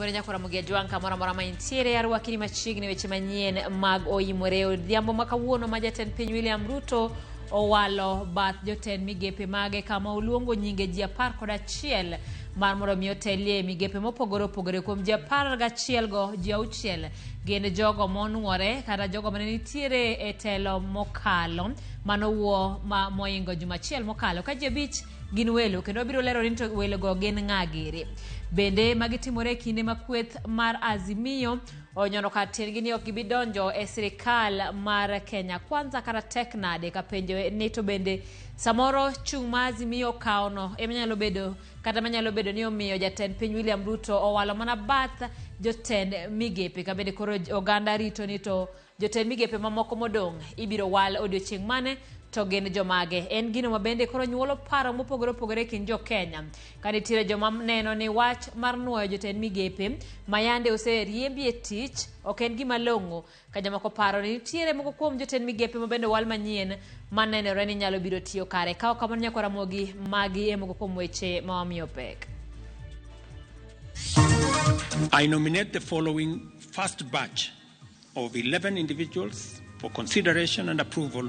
Oimore nyakora Ramogi Ajwang' kamoro amora ma intiere arwaki ni machiegni weche manyien mag Oimore odhiambo ma kawuono ma jatend piny William Ruto owalo bath jotend migepe mage kama oluongo nyinge ji 11 mar mondo mi otelie e migepe mopogore opogore. Kuom ji 11 go, ji 6 gin jogo monuore kata jogo mane nitiere e telo mokalo manowuo ma moingo juma achiel mokalo ka ji 5 gin welo kendo wabiro lero ni to welogo gin ng'a giri. Bende magi timore e kinde ma kweth mar Azimio onyono kar tiendgi ni ok gibi donjo e sirikal mar Kenya Kwanza kata tek nade ka penjo ni to bende samoro chung' ma Azimio okawono ema nyalo bedo kata manyalo bedo ni omiyo jatend piny William Ruto owalo mana bath jotend migepe ka bende koro oganda rito ni to Jotend migepe mamoko modong' ibiro wal odiochieng' mane to gin jomage? En gino ma bende koro nyuolo paro mopogore opogore e kind jo-Kenya. Ka nitiere joma neno ni wach mar nuoyo jotend migepe ma yande oseriembi e tich ok en gima long'o, ka jomoko paro ni nitiere moko kuom jotend migepe ma bende owal manyien ma nenore ni nyalo biro tiyo kare. Ka ok kamano nyakwar Ramogi, magi e moko kuom weche ma wamiyo pek. I nominate the following first batch of 11 individuals for consideration and approval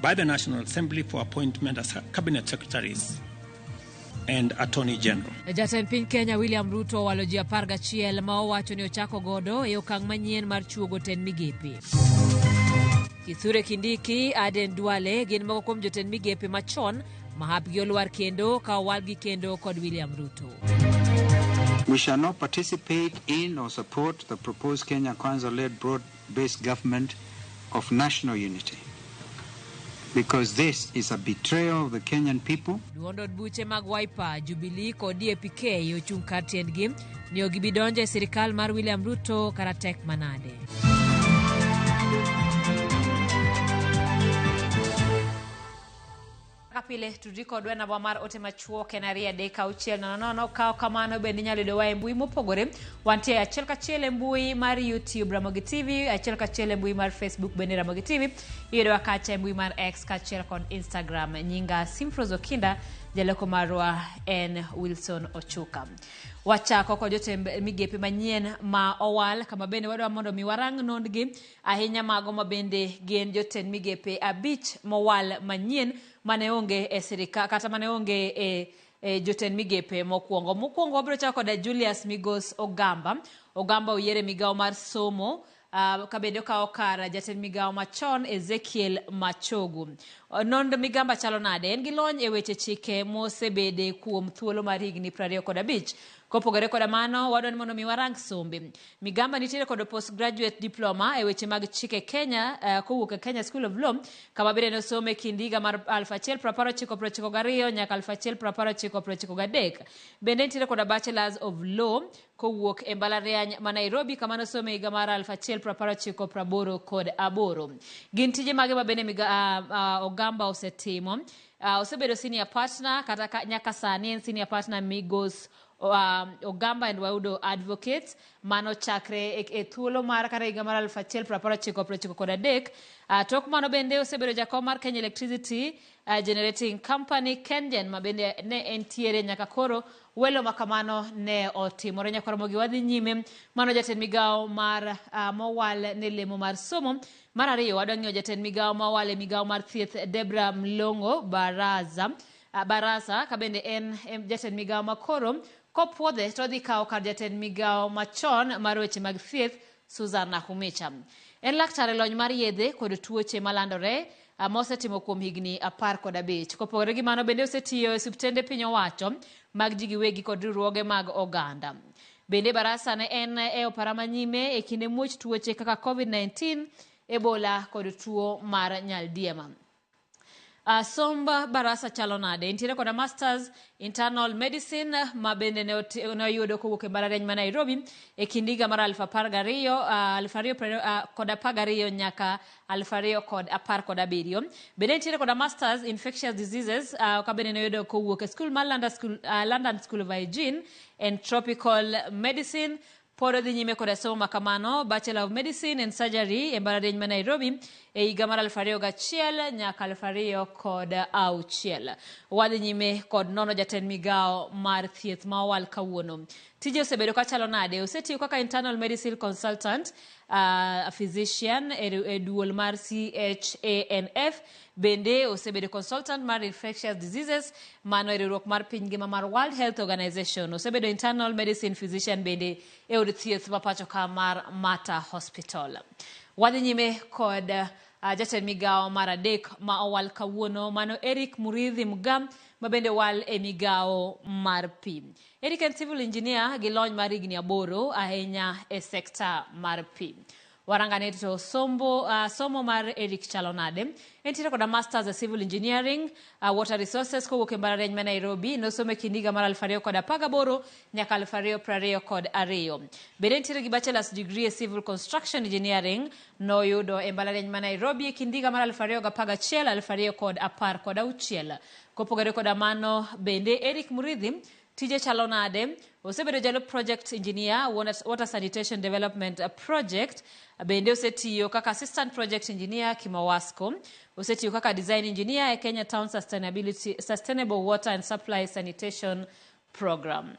by the National Assembly for appointment as cabinet secretaries and Attorney General. Jatend piny Kenya William Ruto owalo ji 11 ma owacho ni ochako godo e okang' manyien mar chuogo tend migepe. Kithure Kindiki, Aden Duale gin moko kuom jotend migepe machon ma hapgi olwar kendo ka owalgi kendo kod William Ruto. We shall not participate in or support the proposed Kenya Kwanza-led broad-based government of national unity, because this is a betrayal of the Kenyan people. Duond od buche mag Wiper, Jubilee kod DAP-K ochung' kar tiendgi ni ok gibi donjo e sirikal mar William Ruto kata tek manade. Kaka pile tudri kodwa e namba mar ote machuok en 23600. Ka ok kamano bende inyalo yudowa e mbui mopogore. Wantie achiel kachiel e mbui mar YouTube Ramogi TV, achiel kachiel e mbui mar Facebook bende Ramogi TV. Iyudowa kacha e mbui mar X kaachiel kod Instagram. Nyinga Simfros Okinda, jaloko marwa en Wilson Ochuka. Wachako kod jotend migepe manyien ma owal kama bende wadwa mondo mi warang nondgi ahinya mago ma bende gin jotend migepe 5 mowal manyien mane onge e sirikal kata mane onge e e jotend migepe mokwongo. Mokwongo wabiro chako koda Julius Migos Ogamba. Ogamba oyier e migawo mar somo uh, ka bende okawo kar jatend migawo machon Ezekiel Machogu. Nond Migamba chalo nade? En gi lony e weche chike mosebede kuom thuolo mar higni 25. Kopogore koda mano, wadwa ni mondo mi warang sombe. Migamba nitiere kod postgraduate diploma e weche mag chike Kenya kowuok e Kenya School of Law kama bende nosome e kind higa mar 1992 nyaka 1993. Bende nitiere koda Bachelors of Law kowuok e mbalariany ma Nairobi kama nosome higa mar 1998. Gin tije mage ma bende Ogamba osetimo? Osebedo senior partner kata ka, nyaka sani en senior partner Migos Ogamba and Waudo Advocates mano chakre e, e thuolo mar kata higa mar 1993. Tok mano bende osebedo jakom mar Kenya Electricity Generating Company KenGen ma bende ne entiere nyaka koro welo ma kamano ne otimore. Nyakwar Ramogi wadhi nyime mano jatend migawo mar mowal ne lemo mar somo. Mar ariyo wadwa ng'iyo jatend migawo mowal e migawo mar thieth Debra Mlongo Baraza. Barasa ka bende en jatend migawo makoro kopuodhe to odhi kawo kar jatend migawo machon mar weche mag thieth Susan Nakhumicha. En laktar e lony mar yedhe kod tuoche malandore mosetimo kuom higni 15. Kopogore gi mano bende osetiyo e osiptende piny owacho mag ji giwegi kod riwruoge mag oganda. Bende Barasa ne en e opara manyime e kinde muoch tuoche kaka COVID-19, Ebola kod tuo mar nyaldiema. Somb Barasa chalo nade? Entiere koda Masters Internal Medicine ma bende ne oyudo kowuok e mbalariany ma Nairobi e kind higa mar 2012, 2012 nyaka 2017. Bende entiere koda Masters Infectious Diseases ka bende ne oyudo kowuok e skul mar London School, London School of Hygiene and Tropical Medicine. Pod odhi nyime koda somo ma kamano, Bachelor of Medicine and Surgery e mbalariany ma Nairobi e higa mar 2001 nyaka 2006. Wadhi nyime kod nono jatend migawo mar thieth ma owal kawuono. Tije osebedo kachalo nade? Osetiyo kaka internal medicine consultant, physician e duol mar CHANF. Bende osebedo consultant mar infectious diseases mano e riwruok mar piny ngima mar World Health Organization. Osebedo internal medicine physician bende e od thieth ma pacho ka mar Mater Hospital. Wadhi nyime kod jatend migawo mar adek ma owal kawuono, mano Eric Muriithi Mugaa, ma bende wal e migawo mar pi. Eric en civil engineer gi lony mar higni 8 ahinya e sekta mar pi. Warangane to somo mar Eric chalo nade? Entiere koda Masters e Civil Engineering, Water Resources kowuok e mbalariany ma Nairobi. Nosomo e kind higa mar 2018 nyaka 2022. Bende entiere gi Bachelor's Degree e Civil Construction Engineering, noyudo e mbalariany ma Nairobi e kind higa mar 2011, 2016. Kopogore koda mano, bende Eric Muriithi tije chalo nade? Osebedo jalup project engineer, Water Sanitation Development Project. Bende osetiyo kaka assistant project engineer Kimawasco. Osetiyo kaka design engineer e Kenya Town Sustainable Water and Supply Sanitation Program.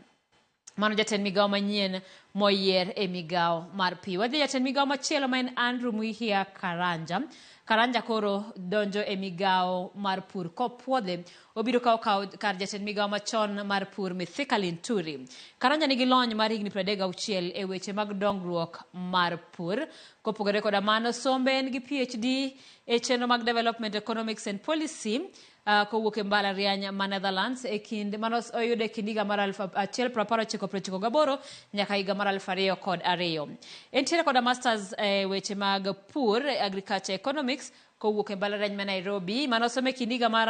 Mano jatend migawo manyien moyier e migawo mar pi. Wadhi jatend migawo machielo ma en Andrew Mwihia Karanja. Karanja koro donjo e migawo mar pur kopuodhe. Obiro kawo kar jatend migawo machon mar pur Mithika Linturi. Karanja nigi lony mar higni 36 e weche mag dongruok mar pur. Kopogore koda mano, sombe en gi PhD e chenro mag Development Economics and Policy, kowuok e mbalariany ma Netherlands e kind mano oyudo e kind higa mar 1998 nyaka higa mar 2002. Entiere koda masters e weche mag pur, Agriculture Economics, kowuok e mbalariany ma Nairobi mano osomo e kind higa mar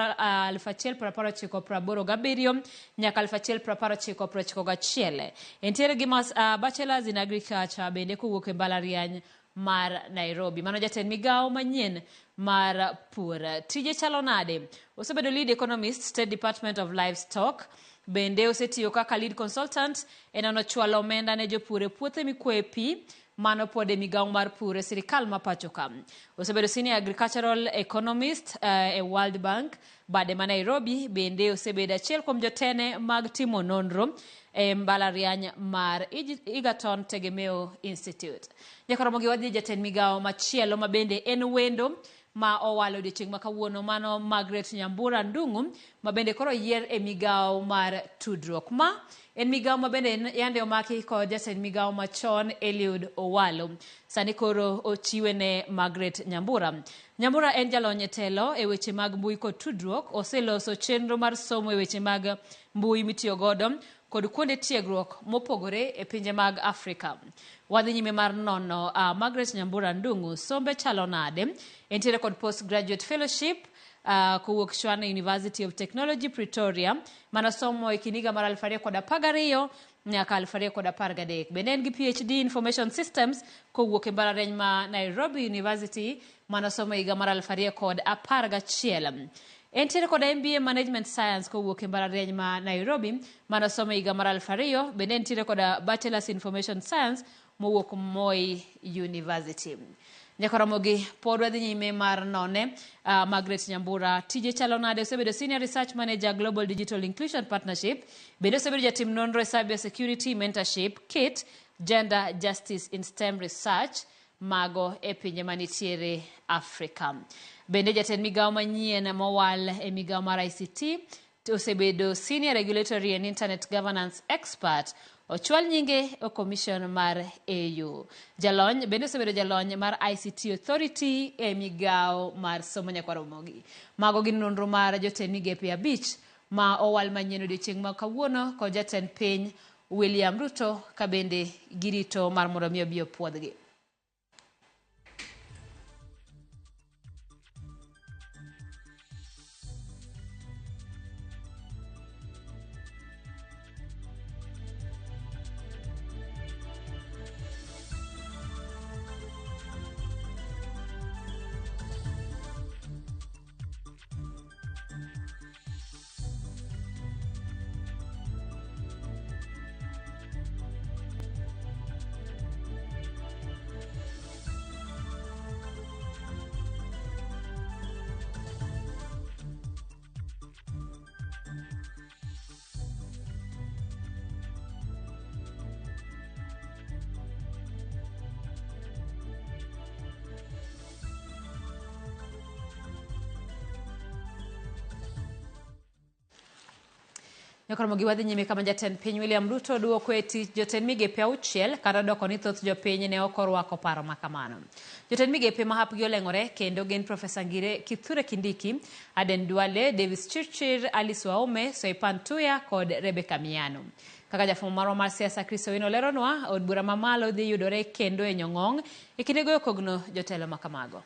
1987 nyaka 1991. Entiere gi bachelors in agriculture bende kowuok e mbalariany mar Nairobi. Mano jatend migawo manyien mar pur. Tije chalo nade? Osebedo lead economist, State Department of Livestock. Bende osetiyo kaka lead consultant e nono chwalo omenda ne jopur e puothe mikwoye pi, mano pod e migawo mar pur e sirikal ma pacho ka. Osebedo senior agricultural economist e World Bank bade ma Nairobi. Bende osebedo achiel kuom jotene mag timo nonro e mbalariany mar Egerton Tegemeo Institute. Nyakoromogi wadhi jatend migawo machielo ma bende en wendo ma owalo odiochieng' ma kawuono, mano Margaret Nyambura Ndung'u, ma bende koro yier e migawo mar tudruok. Ma en migawo ma bende yande omaki kod jatend migawo machon Eliud Owalo. Sani koro ochiwe ne Margaret Nyambura. Nyambura en jalony e telo e weche mag mbui kod tudruok. Oseloso chenro mar somo e weche mag mbui mitiyo godo kod kuonde tiegruok mopogore e pinje mag Afrika. Wadhi nyime mar nono Margaret Nyambura Ndung'u sombe chalo nade. Entiere kod postgraduate fellowship kowuok Tshwane University of Technology Pretoria, manosomo e kind higa mar 2012 nyaka 2013. Bende en gi PhD Information Systems kowuok e mbalariany ma Nairobi University, manosomo e higa mar 2011. Entiere kod MBA Management Science kowuok e mbalariany ma Nairobi, manosomo e higa mar 2000. Bende entiere kod Bachelor's Information Science mowuok Moi University. Nyakoromogi pod wadhi nyime mar none Margaret Nyambura tije chalo nade. Osebedo Senior Research Manager Global Digital Inclusion Partnership. Bende osebedo jatim nonro e Cyber Security Mentorship Kit Gender Justice in STEM Research mago e pinje manitiere Afrika. Bende jatend migawo manyien mowal e migawo mar ICT osebedo Senior Regulatory and Internet Governance Expert. Ochwal nyinge e Commission mar AU. Jalony bende osebedo jalony mar ICT Authority e migawo mar somo nyakwaromogi. Mago gin nonro mar jotend migepe 5 ma owal manyien odiochieng' ma kawuono kod jatend piny William Ruto, ka bende girito mar mondo mi obi opuodhgi. Nyakoromo gi wadhi nyime kama jatend piny William Ruto duoko e tich jotend migepe 6 kata doko ni thoth jopiny ne ok orwako paro ma kamano. Jotend migepe ma hapgi oleng'ore kendo gin Profesa Ngire Kithure Kindiki, Aden Duale, Davis Chirchir, Alice Wahome, Soipan Tuya kod Rebecca Miano. Kaka jafwambo marwa mar siasa Chris Owino leronwa, od bura mamalo dhi yudore kendo e nyong'ong' e kinde goyo kogno jotelo ma kamago.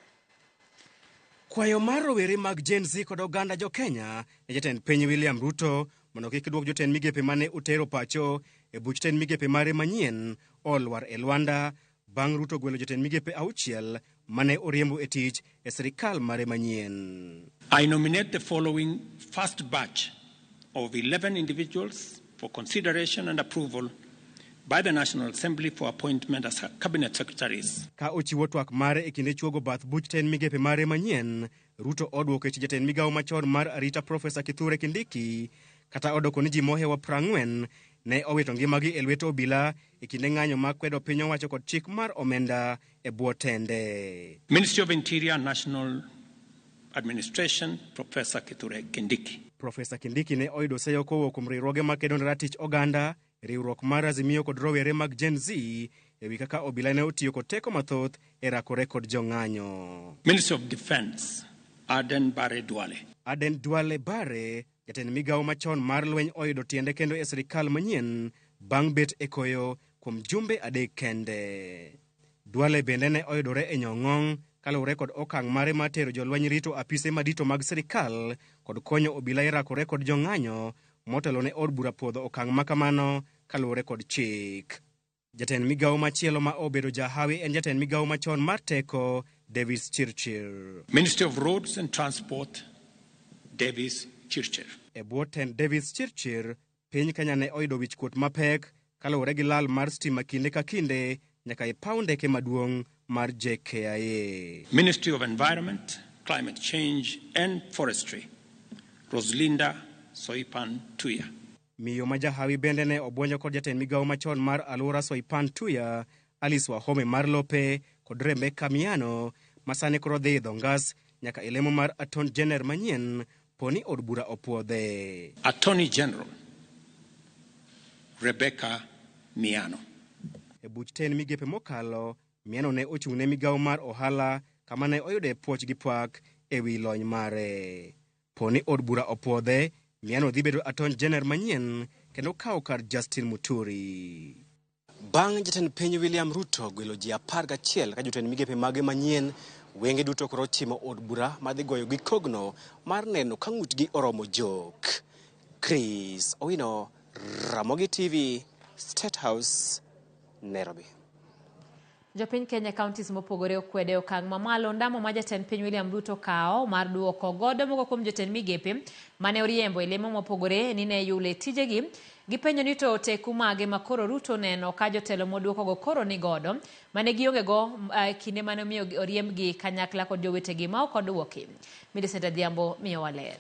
Kwayo mar rowere mag Gen Z kod oganda jo Kenya ne jatend piny William Ruto mondo kik duok jotend migepe mane otero pacho e buch tend migepe mare manyien olwar e lwanda bang' Ruto gwelo jotend migepe 6 mane oriembo e tich e sirikal mare manyien. I nominate the following first batch of 11 individuals for consideration and approval by the National Assembly for appointment as cabinet secretaries. Ka ochiwo twak mare e kinde chuogo bath buch tend migepe mare manyien, Ruto oduoko e tich jatend migawo machon mar arita Profesa Kithure Kindiki kata odoko ni ji mohewo 40 ne owito ngimagi e lwet obila e kinde ng'anyo mag kwedo piny owacho kod chik mar omenda e bwo tende. Ministry of Interior National Administration, Professor Kithure Kindiki. Profesa Kindiki ne oyudo seyo kowuok kuom riwruoge makedo ne ratich oganda, riwruok mar Azimio kod rowere mag Gen Z ewi kaka obila ne otiyo kod teko mathoth e rakore kod jong'anyo. Ministry of Defense, Aden Bare Duale. Aden Duale Bare, jatend migawo machon mar lweny oyudo tiende kendo e sirikal manyien bang' bet e koyo kuom jumbe 3 kende. Duale bende ne oyudore e nyong'ong' kaluwore kod okang' mare mar tero jolweny rito apise madito mag sirikal kod konyo obila e rakore kod jong'anyo motelo ne od bura puodho okang' makamano kaluwore kod chik. Jatend migawo machielo ma obedo jahawi en jatend migawo machon mar teko Davis Chirchir. Ministry of Roads and Transport, Davis Chirchir. E bwo tend Davis Chirchir, piny Kenya ne oyudo wichkuot mapek kaluwore gi lal mar stima kinde ka kinde nyaka e paw ndeke maduong' mar JKIA. Ministry of Environment, Climate Change and Forestry, Roselinda Soipan Tuya. Miyo ma jahawi bende ne obwonjo kod jatend migawo machon mar alwora Soipan Tuya, Alice Wahome mar Lope kod Rebecca Miano ma sani koro dhi idho ngas nyaka e lemo mar Attorney General manyien poni od bura opuodhe. Attorney General Rebecca Miano. E buch tend migepe mokalo, Miano ne ochung' ne migawo mar ohala kama ne oyude puoch gi pak ewi lony mare. Poni od bura opuodhe, Miano dhi bedo Attorney General manyien kendo kawo kar Justin Muturi. Bang' jatend piny William Ruto gwelo ji 11 ka jotend migepe mage manyien, wenge duto koro ochimo od bura madhi goyo gi kogno mar neno ka ng'utgi oromo jok. Chris Owino, Ramogi TV, State House, Nairobi. Jopiny Kenya counties mopogore okwede okang' mamalo ndamo ma jatend piny William Ruto kawo mar duoko godo moko kuom jotend migepe mane oriembo e lemo mopogore ni ne yule tijegi. Gipenjo ni to teku mage ma koro Ruto neno ka jotelo moduokogo koro ni godo mane gionge go kinde mane omiyo oriembgi kanyakla kod jowetegi ma ok oduoki. Millicent Adhiambo miyowa ler.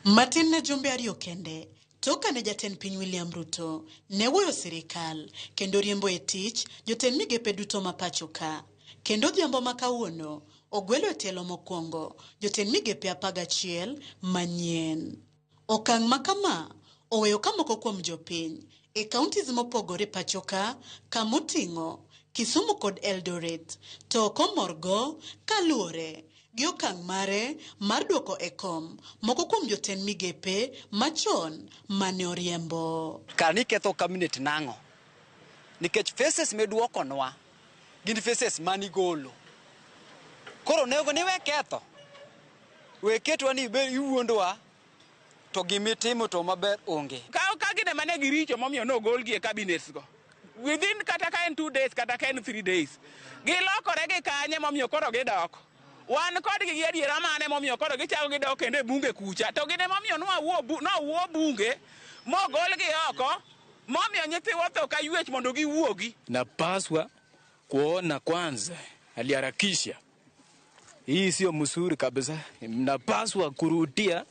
Matin ne jumbe 2 kende tok kane jatend piny William Ruto ne wuoyo sirikal kendo riembo e tich jotend migepe duto ma pacho ka. Kendo odhiambo ma kawuono ogwelo e tielo mokwongo jotend migepe 11 manyien. Okang' ma kama oweyo ka moko kuom jopiny e counties mopogore pacho ka kamoting'o Kisumu kod Eldoret to ok omorgo kaluwore gi okang' mare mar duoko e kom moko kuom jotend migepe machon mane oriembo. Kar ni ketho cabinet nang'o? Nikech faces miduokonwa gin faces manigolo. Koro onego ni we ketho. We ketwa ni be iwuondwa to gimitimo to maber onge. Ka gine mane giricho momiyo nogolgi e cabinets go. Within kata ka en 2 days kata ka en 3 days. Gilokore gi kanye momiyo koro gidok. Wan kodgi gi adiera mane momiyo koro gichako gidok kendo e bunge kucha. To gine momiyo nowuo bunge mogolgi oko momiyo nyithiwa otho ka ywech mondo giwuogi. Napaswa kuona kwanza aliharakisha. Hii sio mzuri kabisa. Napaswa kurudia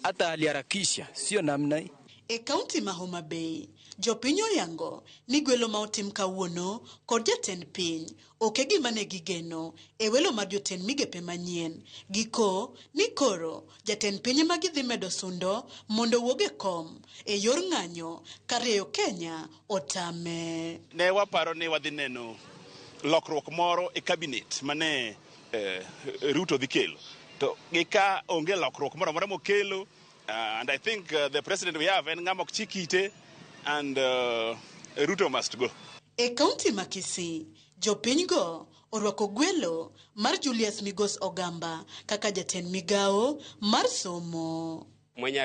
hata aliharakisha, sio namna hii. E kaunti ma Homa Bay, Jopiny oyango ni gwelo ma otim kawuono kod jatend piny ok e gima ne gigeno e welo mar jotend migepe manyien. Giko ni koro jatend piny ema gidhi medo sundo mondo owuog e kom e yor ng'anyo kar rieyo Kenya otame. Ne waparo ni wadhi neno lokruok moro e cabinet mane Ruto dhi kelo. To gi ka onge lokruok moro amora mokelo, and I think the president we have en ng'ama ok chik ite, and Ruto must go. E kaunti ma Kisii, jopinygo orwako gwelo mar Julius Migos Ogamba kaka jatend migawo mar somo. Mwenye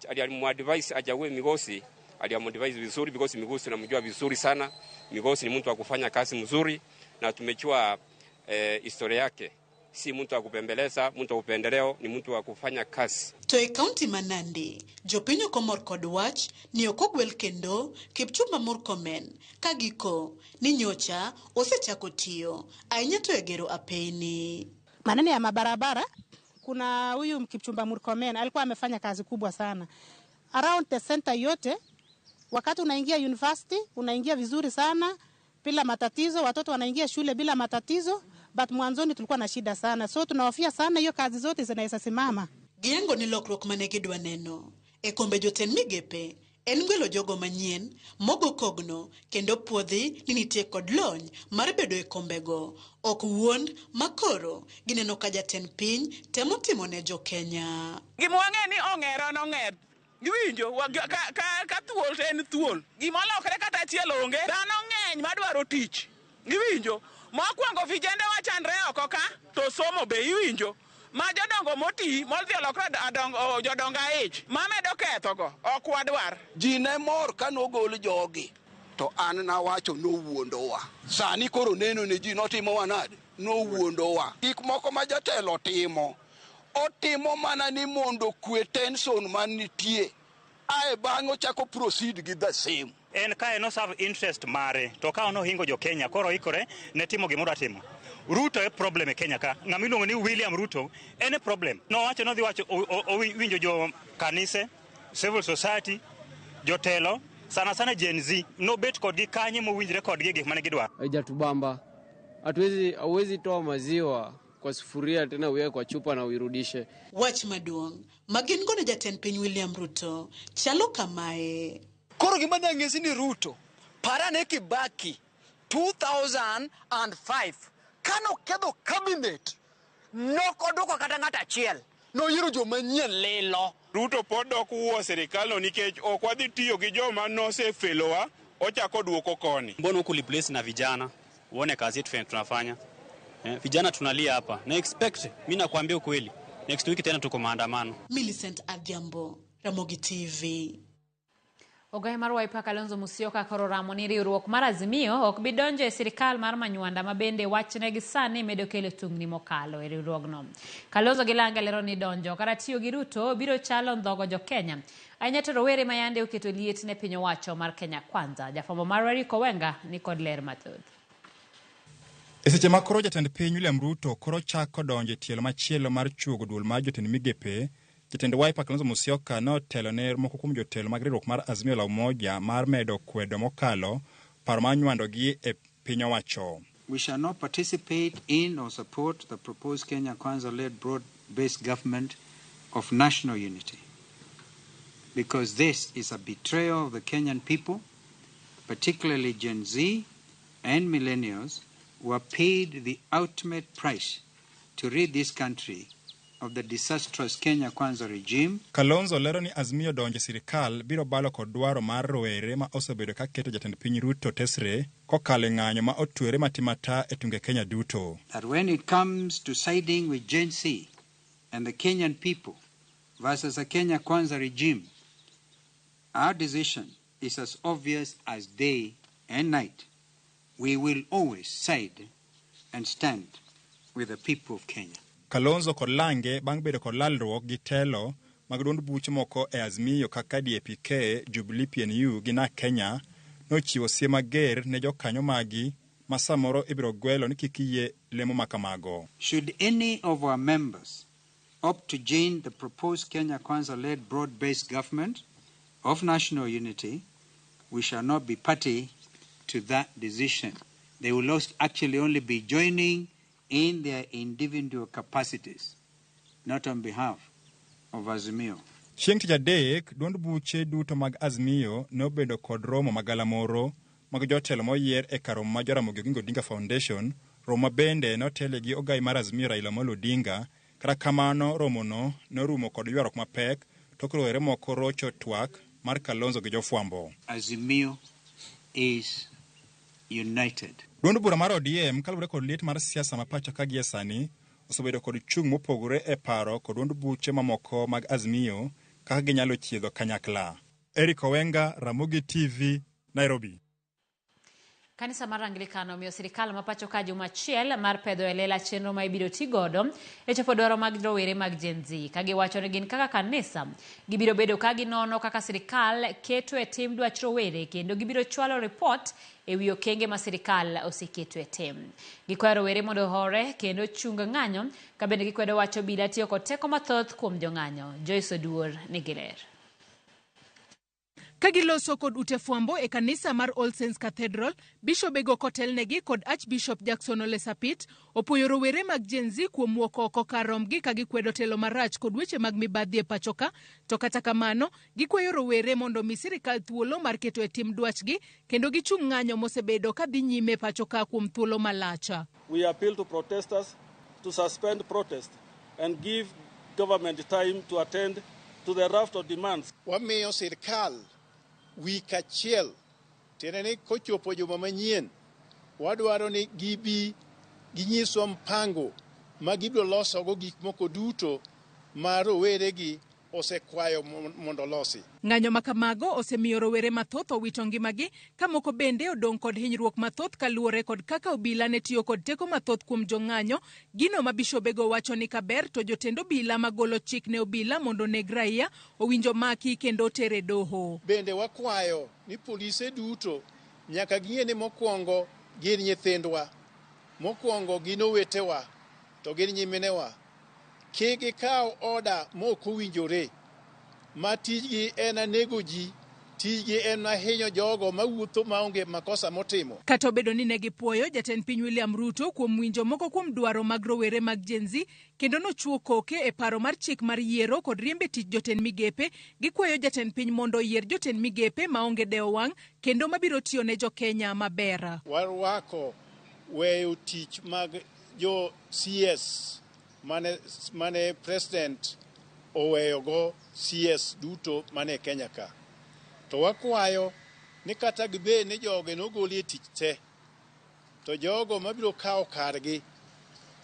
alimuadvise achague Migosi, alimuadvise vizuri because Migosi tunamjua vizuri sana. Migosi ni mtu wa kufanya kazi mzuri na tumejua historia yake. Si mtu wa kupembeleza, mtu wa upendeleo, ni mtu wa kufanya kazi. To e kaunti ma Nandi, jopiny ok omor kod wach ni ok ogwel kendo Kipchumba Murkomen ka giko ni nyocha osechako tiyo ahinya to e gero apeyni. Maneno ya mabarabara, kuna huyu Kipchumba Murkomen alikuwa amefanya kazi kubwa sana around the center yote. Wakati unaingia university unaingia vizuri sana bila matatizo, watoto wanaingia shule bila matatizo, but mwanzoni tulikuwa na shida sana, so tunahofia sana hiyo kazi zote zinaweza simama. Giyango ni lokruok mane gidwa neno e kombe jotend migepe en gwelo jogo manyien mogo kogno kendo puodhi ni nitie kod lony mar bedo e kombego ok wuond makoro gineno ka jatend piny temo timo ne jokenya. Gima wang'e ni ong'er en ong'er. Giwinjo ka thuol to en thuol. Gima olokre kata achiel onge. Dhano ng'eny madwaro tich. Giwinjo. Mokwongo vijende wachandre oko ka to somo be iwinjo. Ma jodongo moti modhi olokre jodongo aich mamedo kethogo ok wadwar. Ji ne mor ka nogol jogi to an nawacho nowuondowa. Sani koro neno ne ji notimowa nade? Nowuondowa. Gik moko ma jatelo timo, otimo mana ni mondo kwe tension manitie. Ae bang'e ochako proceed gi the same. En kae no serve interest mare to ka nohingo jo Kenya koro ikore ne timo gimoro atimo. Ruto e problem e Kenya ka. Ng'ama iluongo ni William Ruto en e problem. Nowacho nodhi wacho owinjo jo kanise, civil society, jotelo, sana sana Gen Z nobet kodgi kanye mowinjre kodgi gik mane gidwaro. Haijatubamba. Hauwezi toa maziwa kwa sufuria tena uweke kwa chupa na uirudishe. Wach maduong' ma gin go ne jatend piny William Ruto chalo kamae. Koro gima dang'isi ni Ruto, parane Kibaki 2005 kano ketho cabinet nok odwoko kata ng'ato achiel, noyiero joma nyien lilo. Ruto pod dok wuo sirikal no nikech ok wadhi tiyo gi joma nosefelowa, ochako duoko koni. Mbona huku replace na vijana uone kazi yetu tunafanya. Vijana tunalia hapa. Na expect, mimi nakwambia ukweli, next week tena tuko maandamano. Millicent Adhiambo, Ramogi TV. Ogaye mar Wiper Kalonzo Musyoka koro ramo ni riwruok mar Azimio ok bi donjo e sirikal mar Manywanda ma bende wachne gi sani medo kelo tungni mokalo e riwruogno. Kalonzo gi Lange lero ni donjo kata tiyo gi Ruto biro chalo ndhogo jo Kenya. Ahinya to rowere ma yande oketo liet ne piny owacho mar Kenya Kwanza. Jafwambo marwa Eric Owenga ni kod ler mathoth. E seche ma koro jatend piny William Ruto koro chako donjo e tielo machielo mar chuogo duol mar jotend migepe, jatend Wiper Kalonzo Musyoka notelo ne moko kuom jotelo mag riwruok mar Azimio la Umoja mar medo kwedo mokalo paro mar nywandogi e piny owacho. We shall not participate in or support the proposed Kenya Kwanza-led broad-based government of national unity, because this is a betrayal of the Kenyan people, particularly Gen Z and millennials, who are paid the ultimate price to rid this country of the disastrous Kenya Kwanza regime. Kalonzo lero ni Azimio donjo e sirikal biro balo kod dwaro mar rowere ma osebedo ka keto jatend piny Ruto tesre kokalo e ng'anyo ma otwere matimata e tunge Kenya duto. That when it comes to siding with Gen Z and the Kenyan people versus a Kenya Kwanza regime, our decision is as obvious as day and night. We will always side and stand with the people of Kenya. Kalonzo kod Lange bang' bedo kod lalruok gi telo mag duond buche moko e Azimio kaka DAP-K, Jubilee PNU gi NARC Kenya nochiwo siem mager ne jokanyo magi ma samoro ibiro gwelo ni kik yie lemo makamago. Should any of our members opt to join the proposed Kenya Kwanza-led broad-based government of national unity, We shall not be party to that decision. They will actually only be joining in their individual capacities, not on behalf of Azimio. Chieng' tich adek, duond buche duto mag Azimio ne obedo kod romo magalamoro mag jotelo moyier e kar romo ma Jaramogi Oginga Odinga Foundation, romo ma bende notele gi ogai mar Azimio Raila Amolo Odinga. Kata kamano romono norumo kod ywaruok mapek tok rowere moko rocho twak mar Kalonzo gi jofwambo. Azimio is united. Duond bura mar ODM kaluwore kod liet mar siasa ma pacho ka gie sani osebedo kod chung' mopogore e paro kod duond buche mamoko mag Azimio kaka ginyalo chiedho kanyakla. Eric Owenga, Ramogi TV, Nairobi. Kanisa mar Anglican omiyo sirikal ma pacho ka juma achiel mar pedho e lela chenro ma ibiro ti godo e chopo dwaro mag rowere mag Gen Z ka giwacho ni gin kaka kanisa gibiro bedo ka ginono kaka sirikal keto e tim dwach rowere kendo gibiro chwalo ripot e wi okenge ma sirikal oseketo e tim. Gikwayo rowere mondo ohore kendo chung ng'anyo ka bende gikwedo wach obila tiyo kod teko mathoth kuom jong'anyo. Joyce Oduor nigi ler. Ka giloso kod ute fwambo e kanisa mar All Saints Cathedral, bishobego kotelnegi kod Archbishop Jackson Ole Sapit opuoyo rowere mag Gen Z kuom wuok oko kar rombgi ka gikwedo telo marach kod weche mag mibadhi e pachoka. To kata kamano, gikwayo rowere mondo omi sirikal thuolo mar keto e tim dwachgi kendo gichung' ng'anyo mosebedo ka dhi nyime pachoka kuom thuolo malach. We appeal to protesters to suspend protest and give government time to attend to the raft of demands. Wamiyo sirkal wik achiel, tiende ni kochopo juma manyien, wadwaro ni gibi ginyiswa mpango ma gibiro losogo gik moko duto ma roweregi osekwayo mondo olosi. Ng'anyo ma kamago osemiyo rowere mathoth owito ngimagi ka moko bende odong' kod hinyruok mathoth kaluwore kod kaka obila ne tiyo kod teko mathoth kuom jong'anyo. Gino ma bishobego wacho ni kaber to jotend obila magolo chik ne obila mondo oneg raia owinjo maki kendo oter e doho. Bende wakwayo ni polise duto nyaka ging'e ni mokwongo gin nyithindwa, mokwongo gin owetewa, to gin nyiminewa. Kik gikaw oda mok owinjore, ma tijgi en nego ji, tijgi en hinyo jogo mawuotho maonge makosa motimo. Kata obedo ni ne gipuoyo jatend piny William Ruto kuom winjo moko kuom dwaro mag rowere mag Gen Z kendo nochuo koke e paro mar chik mar yiero kod riembe tich jotend migepe, gikwayo jatend piny mondo oyier jotend migepe maonge dewo wang' kendo mabiro tiyo ne jo-Kenya maber. Warwako weyo tich mag jo CS mane president oweyogo CS duto mane Kenya ka. To wakwayo ni kata gibed ni joge nogolie tich te, to jogo mabiro kawo kargi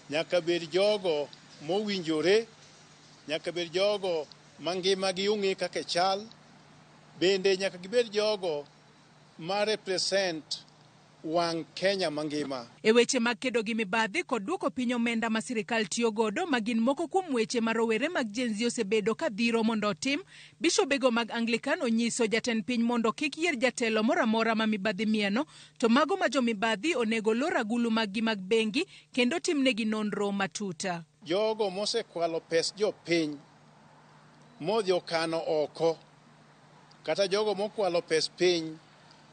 nyaka bed jogo mowinjore, nyaka bed jogo mangimagi ong'e kaka chal, bende nyaka gibed jogo ma represent wang' Kenya mangima. E weche mag kedo gi mibadhi kod duoko piny omenda ma sirikal tiyo godo ma gin moko kuom weche ma rowere mag Gen Z osebedo ka dhiro mondo otim, bishobego mag Anglican onyiso jatend piny mondo kik yier jatelo moro amora ma mibadhi mieno, to mago ma jomibadhi onego lor agulu maggi mag bengi kendo timnegi nonro matut. Jogo mosekwalo pes jopiny modhi okano oko, kata jogo mokwalo pes piny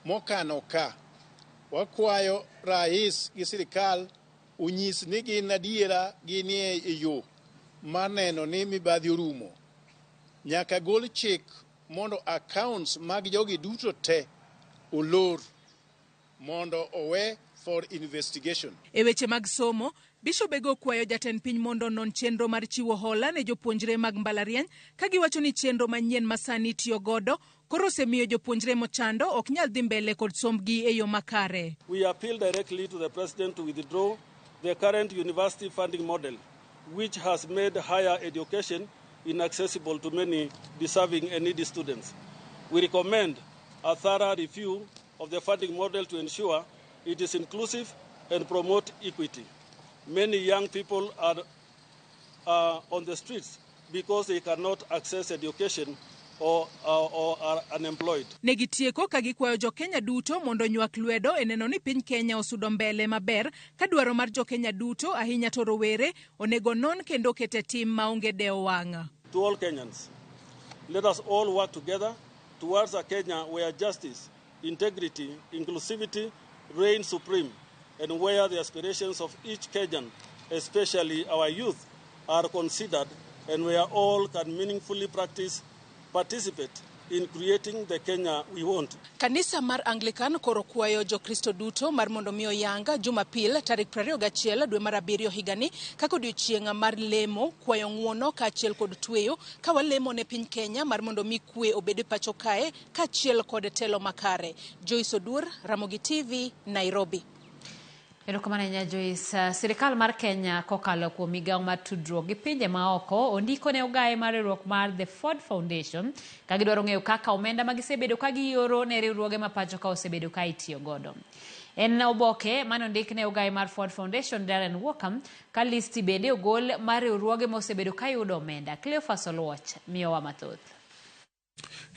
mokano ka, wakwayo rais gi sirikal onyis ni gin adiera ginie e yo mar neno ni mibadhi orumo. Nyaka gol chik mondo accounts mag jogi duto te olor mondo owe for investigation. E weche mag somo, bishobego okwayo jatend piny mondo onon chenro mar chiwo hola ne jopuonjre mag mbalariany ka giwacho ni chenro manyien ma sani itiyo godo koro osemiyo jopuonjre mochando ok nyal dhi mbele kod sombgi e yo makare. We appeal directly to the president to withdraw the current university funding model, which has made higher education inaccessible to many deserving and needy students. We recommend a thorough review of the funding model to ensure it is inclusive and promote equity. Many young people are on the streets because they cannot access education or are unemployed. Negitieko ka gikwayo jo-Kenya duto mondo onywak lwedo e neno ni piny Kenya osudo mbele maber ka dwaro mar jo-Kenya duto ahinya to rowere onego non kendo ket e tim maonge dewo wang'. To all Kenyans, let us all work together towards a Kenya where justice, integrity, inclusivity reign supreme, and where the aspirations of each Kenyan, especially our youth, are considered, and where all can meaningfully practice, participate in creating the Kenya we want. Kanisa mar Anglican koro kwayo Jokristo duto mar mondo mi oyang Jumapil tarik 21 dwe mar abiriyo higani kaka odiochieng' mar lemo, kwayo ng'uono kaachiel kod tweyo ka walemo ne piny Kenya mar mondo mi kwe obed e pacho kae kaachiel kod telo makare. Joyce Oduor, Ramogi TV, Nairobi. Erokamano ahinya Joyce. Sirikal mar Kenya kokalo kuom migawo mar tudruok gi pinje maoko ondiko ne ogaye mar riwruok mar The Ford Foundation ka gidwaro ng'eyo kaka omenda ma gisebedo ka gioro ne riwruoge ma pacho ka osebedo ka itiyo godo. En oboke mane ondik ne ogaye mar Ford Foundation Darren Walker ka listi bende ogol mar riwruoge mosebedo ka yudo omenda. Cleophas Oluoch miyowa mathoth.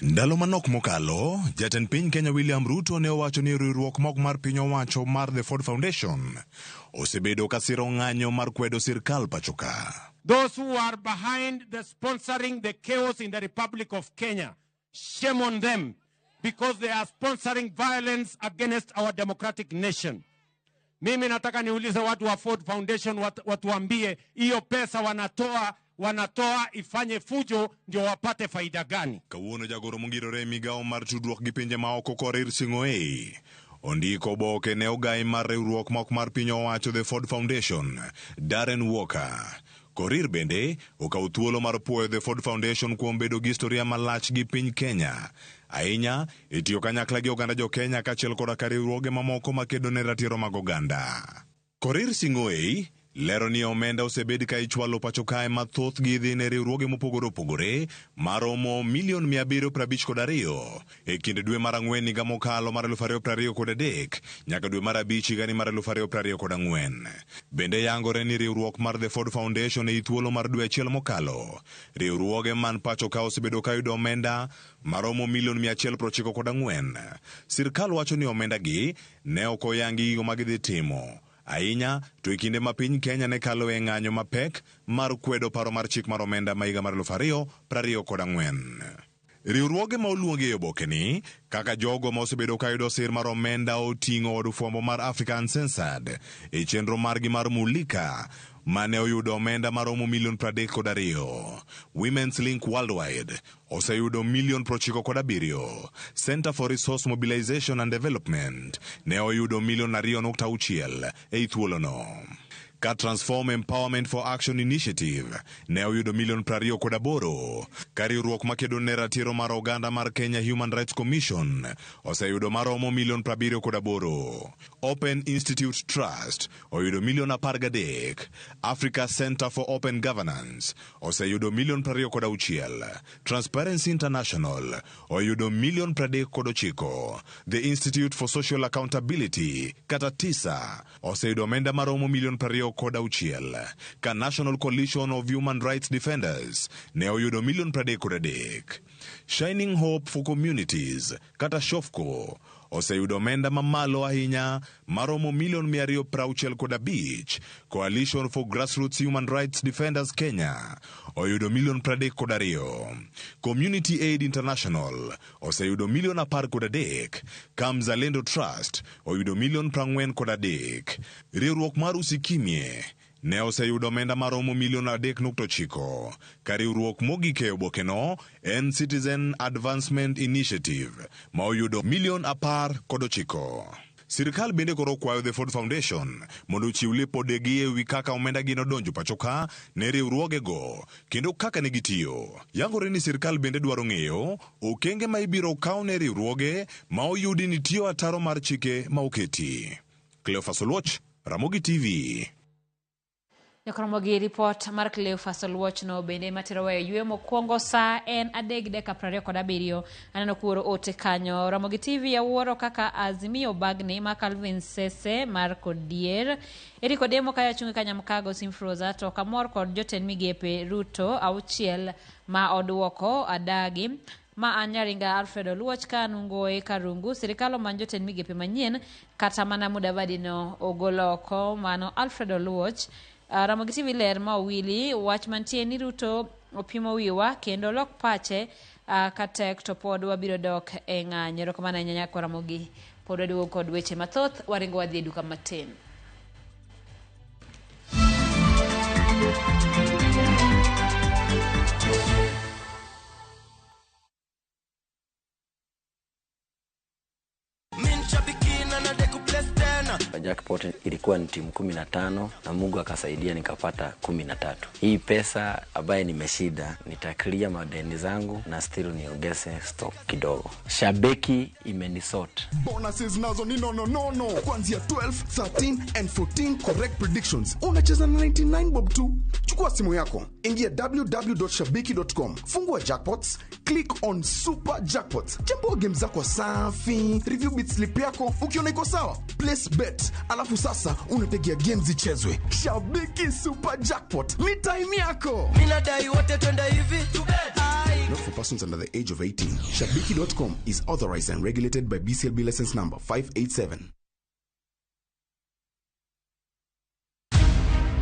Ndalo manok mokalo, jatend piny Kenya William Ruto ne owacho ni riwruok mok mar piny owacho mar The Ford Foundation osebedo ka siro ng'anyo mar kwedo sirkal pacho ka. Those who are behind the sponsoring the chaos in the Republic of Kenya, shame on them because they are sponsoring violence against our democratic nation. Mimi nataka niulize watu wa Ford Foundation watuambie hiyo pesa wanatoa ifanye fujo ndio wapate faida gani? Kawuono jagoro mongirore e migawo mar tudruok gi pinje maoko Korir Sing'oei ondiko oboke ne ogai mar riwruok mok mar piny owacho The Ford Foundation Darren Walker. Korir bende okawo thuolo mar puoyo The Ford Foundation kuom bedo gi historia malach gi piny Kenya. Ahinya e tiyo kanyakla gi oganda jo Kenya kaachiel koda ka riwruoge mamoko makedo ne ratiro mag oganda. Korir Sing'oei lero ni omenda osebed ka ichwalo pacho kae ma thothgi dhi ne riwruoge mopogore opogore maromo milion 752 e kind dwe mar ang'wen higa mokalo mar 2023 nyaka dwe mar abich higani mar 2024. Bende yangore ni riwruok mar The Ford Foundation ei thuolo mar dwe achiel mokalo, riwruoge man pacho ka osebedo ka yudo omenda maromo milion 194. Sirkal wacho ni omenda gi ne ok oyangi gigo ma gidhi timo. Ahinya to e kinde ma piny Kenya ne kalo e ng'anyo mapek mar kwedo paro mar chik mar omenda ma higa mar 2024. Riwruoge ma oluongi e oboke ni kaka jogo ma osebedo ka yudo sir mar omenda oting'o od fwambo mar Africa Uncensored e chenro margi mar Mulika mane oyudo omenda maromo milion 32. Women's Link Worldwide oseyudo milion 97. Center for Resource Mobilization and Development ne oyudo milion 2.6 ei thuolono. Ka Transform Empowerment for Action Initiative ne oyudo milion 28. Ka riwruok makedo ne ratiro mar oganda mar Kenya Human Rights Commission oseyudo maromo milion 78. Open Institute Trust oyudo milion 13. Africa Center for Open Governance oseyudo milion 26. Transparency International oyudo milion 39. The Institute for Social Accountability kata TISA oseyudo omenda maromo milion 26. Ka National Coalition of Human Rights Defenders ne oyudo milion 33. Shining Hope for Communities kata SHOFCO oseyudo omenda mamalo ahinya maromo milion 265. Coalition for Grassroots Human Rights Defenders Kenya oyudo milion 32. Community Aid International oseyudo milion 13. Ka Mzalendo Trust oyudo milion 43. Riwruok mar Usikimye ne oseyudo omenda maromo milion 3.9. Ka riwruok mogik e obokeno en Citizen Advancement Initiative ma oyudo milion 19. Sirkal bende koro kwayo The Ford Foundation mondo ochiw lipodegi e wi kaka omenda gi nodonjo pacho ka ne riwruogego kendo kaka ne gitiyo. Yangore ni sirkal bende dwaro ng'eyo okenge ma ibiro kaw ne riwruoge ma oyudi ni tiyo ataro mar chike ma oketi. Cleophas Oluoch, Ramogi TV. Nyakoromo gi ripot mar Cleophas Oluoch no bende matero weyo yweyo mokwongo saa en 3:27. Aneno kuoro ote kanyo. Ramogi TV awuoro kaka Azimio bagni ma Calvin Sese mar Kodier. Eric Odemo kaya chungi Kanyamkago Simfroza to kamor kod jotend migepe Ruto 6 ma oduoko adagi. Ma an Nyaringa Alfred Oluoch ka Nungoe Karungu sirikal omany jotend migepe manyien kata mana Mudavadi no ogolo oko mano Alfred Oluoch. Ramogi TV ler ma owili wach mantie ni Ruto opimo wiwa kendo lok pache Ka tek to pod wabiro dok e ng'anyo. Erokamano ahinya nyakwa Ramogi. Pod waduogo kod weche mathoth, waringo wadhi e duka matin. Jackpot ilikuwa ni timu 15 na Mungu akasaidia nikapata 13. Hii pesa ambaye nimeshinda nitaclear madeni zangu na still niongeze stock kidogo. Shabiki imenisort. Bonuses nazo ni no no no no. Kuanzia 12, 13 and 14 correct predictions. Unacheza na 99 bob tu. Chukua simu yako, ingia www.shabiki.com, fungua jackpots, click on super jackpots, chambua game zako safi, review bit slip yako, ukiona iko sawa, place bet, alafu sasa unategea games zichezwe. Shabiki Super Jackpot ni time yako. Minadai wote twende hivi. Not for persons under the age of 18. Shabiki.com is authorized and regulated by BCLB license number 587.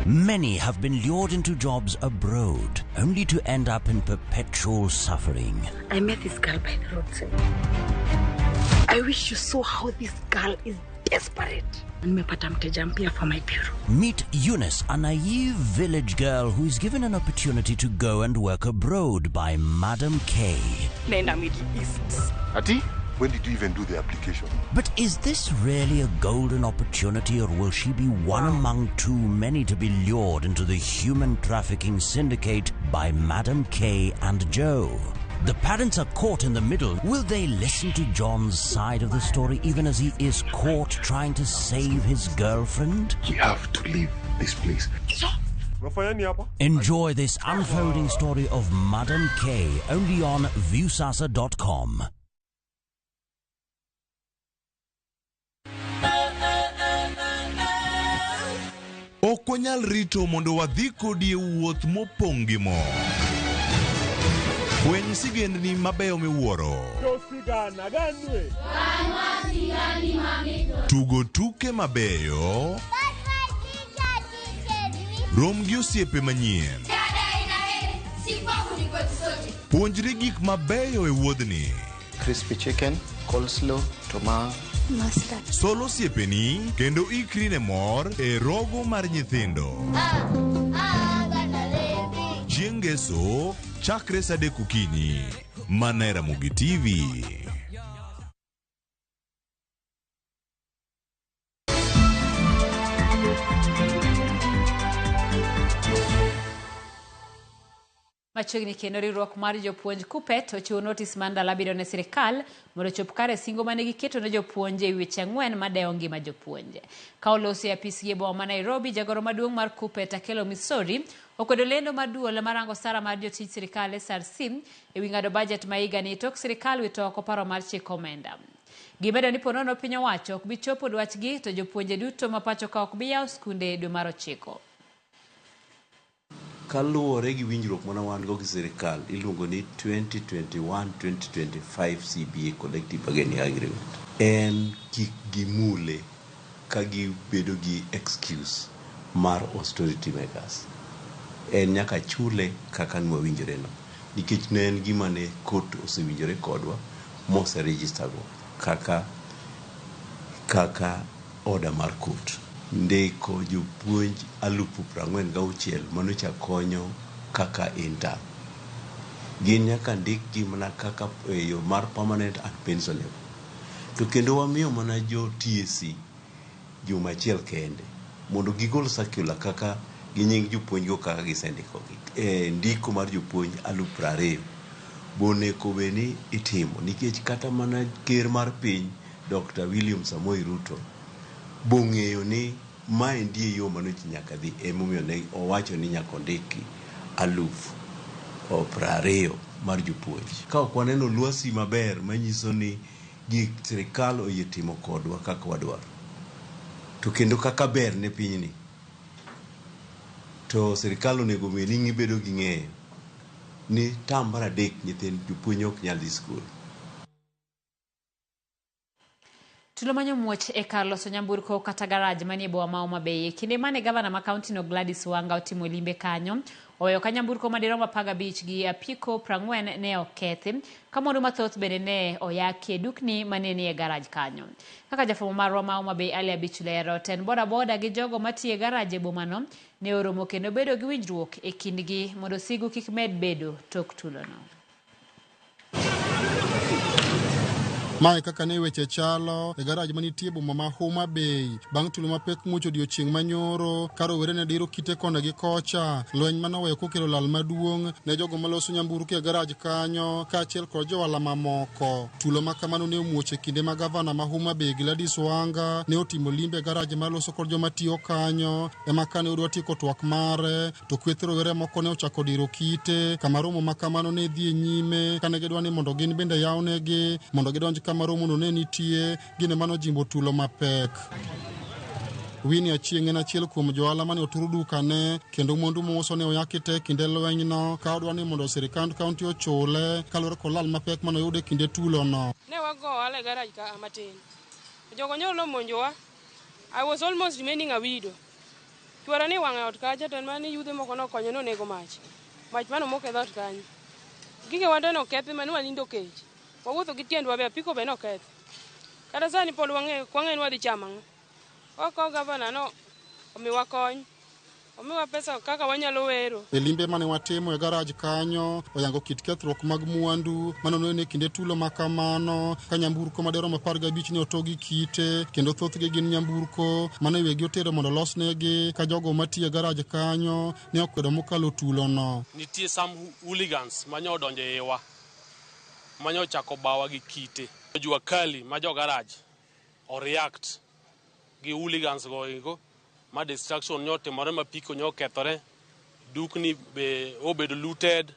Many have been lured into jobs abroad, only to end up in perpetual suffering. I met this girl by the roadside. I wish you saw how this girl is desperate. Nimepata mteja mpya for my bureau. Meet Eunice, a naive village girl who is given an opportunity to go and work abroad by Madam K. Naenda Middle East. Ati, when did you even do the application? But is this really a golden opportunity, or will she be one among too many to be lured into the human trafficking syndicate by Madam K and Joe? The parents are caught in the middle. Will they listen to John's side of the story even as he is caught trying to save his girlfriend? We have to leave this place. Enjoy this unfolding story of Madam K only on Viusasa.com. Ok wanyal rito mondo wadhi kodi e wuoth mopong' gi mor. Fweny sigendni mabeyo miwuoro. Tugo tuke mabeyo. Rom gi osiepe manyien. Puonjri gik mabeyo e wuodhni. Crispy chicken, coleslaw, tomato. Sol osiepeni kendo ikri ne mor e rogo mar nyithindo. Chieng' Ngeso chakre sa 3 okinyi. Mana e Ramogi TV. Machiegni kendo riwruok mar jopuonj KUPPET ochiwo notis mar ndalo 7 ne sirikal mondo ochop kare singo mane giketo ne jopuonj e weche 4 madewo ngima jopuonj. Ka oloso e apisgi e boma ma Nairobi, jagoro maduong' mar KUPPET Akelo Misori okwedo lendo mar duol marango osara mar jotij sirikal SRC e wi ng'ado bajet ma higani tok sirikal wito oko paro mar chiko omenda. Gimedo ni ponono piny owacho ok bi chopo dwachgi to jopuonje duto ma pacho ka ok bi yawo skunde dwe mar 9. Kaluwore gi winjruok mane wan go gi sirikal iluongo ni 2021-2025 CBA Collective Bargaining Agreement. En kik gimule ka gibedo gi excuse mar austerity measures. En nyaka chule kaka nwawinjore no. Nikech ne en gima ne court osewinjore kodwa mose register go kaka order mar court. Ndiko jopuonj 46,000 manocha konyo kaka intern. Gin nyaka ndikgi mana kaka e yo mar permanent and pensionable. To kendo wamiyo mana jo TSC juma achiel kende mondo gigol circular kaka gi nying jopuonjgo kaka gisendikogi. Ndiko mar jopuonj 20,000 bonego bed ni itimo nikech kata mana ker mar piny Dr. William Samoei Ruto bong'eyo ni maendi e yo manochi nyaka dhi, emomiyo ne owacho ni nyaka ondiki 20,000 mar jopuonj. Ka ok waneno lwasi maber manyiso ni gik sirikal oyie timo kodwa kaka wadwaro, to kendo kaka ber ne pinyni, to sirikal onego bed ni gibedo gi ng'eyo ni tam mar 3 nyithind jopuonj ok nyal dhi skul. Tulo manyo muoch e kar loso nyamburko kata garaj manie boma ma Homa Bay. E kinde mane gavana ma kaunti no Gladys Wanga otimo limbe kanyo, Oweyo ka nyamburko madirom 15 gi apiko 40 ne okethi, ka mwandu mathoth bende ne oyaki e dukni mane nie garaj kanyo. Kaka jafwambo marwa ma Homa Bay Ali Abich lero, tend bodaboda gi jogo matiyo e garaj e bomano ne oromo kendo bedo gi winjruok e kindgi mondo sigu kik med bedo tok tulono. Mae kaka ne weche chalo e garaj manitie e boma ma Homa Bay bang' tulo mapek muoch odiochieng' manyoro ka rowere ne diro kite koni gi kocha. Lweny manoweyo kokelo lal maduong' ne jogo maloso nyamburko e garaj kanyo kaachiel kod johala mamoko. Tulo ma kamano ne omuoch e kinde ma gavana ma Homa Bay Gladys Wanga ne otimo limbe e garaj maloso kod joma tiyo kanyo. Ema kane odwa tieko twak mare to kweth rowere moko ne ochako diro kite kama romo ma kamano ne dhi e nyime kane gidwa ni mondo gin bende yawnegi mondo gidonj kama romono ne nitie. Gino mano jimbo tulo mapek. Winnie Achieng' en achiel kuom johala mane oturo dukane kendo mwandu mouso ne oyaki te kinde lwenyno ka odwa ni mondo sirikand kaunti ochule kaluwore kod lal mapek mane oyudo e kinde tulono. Ne wago ohala e garaj ka matin. Jogo nyoro nomonjowa. I was almost remaining a widow. Chwora ni wang'e ot kacha to en mana ni yudhe moko nokonyo nonego mach. Mach mano mok e dhoot kanyo. Gigewa te nokethi mane wanindo kech. Wawuotho gi tiendwa be apiko be nokethi. Kata sani pod wang'e ok wang'e ni wadhi chamo ang'o. Wakawo gavana no omiwa kony. Omiwa pesa kaka wanyalo wero. E limbe mane watimo e garaj kanyo, oyango kit kethruok mag mwandu mane oneno e kinde tulo ma kamano, ka nyamburko madirom 15 ne oto gi kite, kendo thothgi gin nyamburko mane wegi otero mondo olosnegi, ka jogo matiyo e garaj kanyo ne okwedo mokalo tulono. Nitie some hooligans manyo odonjo e iwa, manyo ochako bawa gi kite. Jua kali ma jo garaj o react gi hooligans go eko, ma destruction nyo otimore, ma piko nyo okethore, dukni be obedo looted,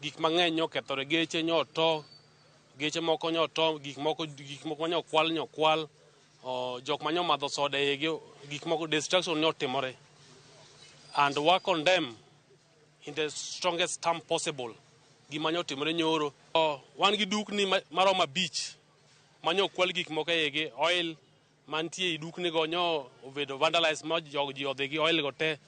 gik mang'eny nyo okethore, geche nyo oto, geche moko nyo oto, gik moko nyo okwal nyo okwal, jok manyo madho soda e igi, gik moko destruction nyo otimore. And wa condemn in the strongest term possible gima nyo otimore nyoro. Wan gi dukni maromo 5 manyo okwal gik moko e igi, oil mantie e dukni go nyo obedo vandalized ma ji odhi gi oil go te,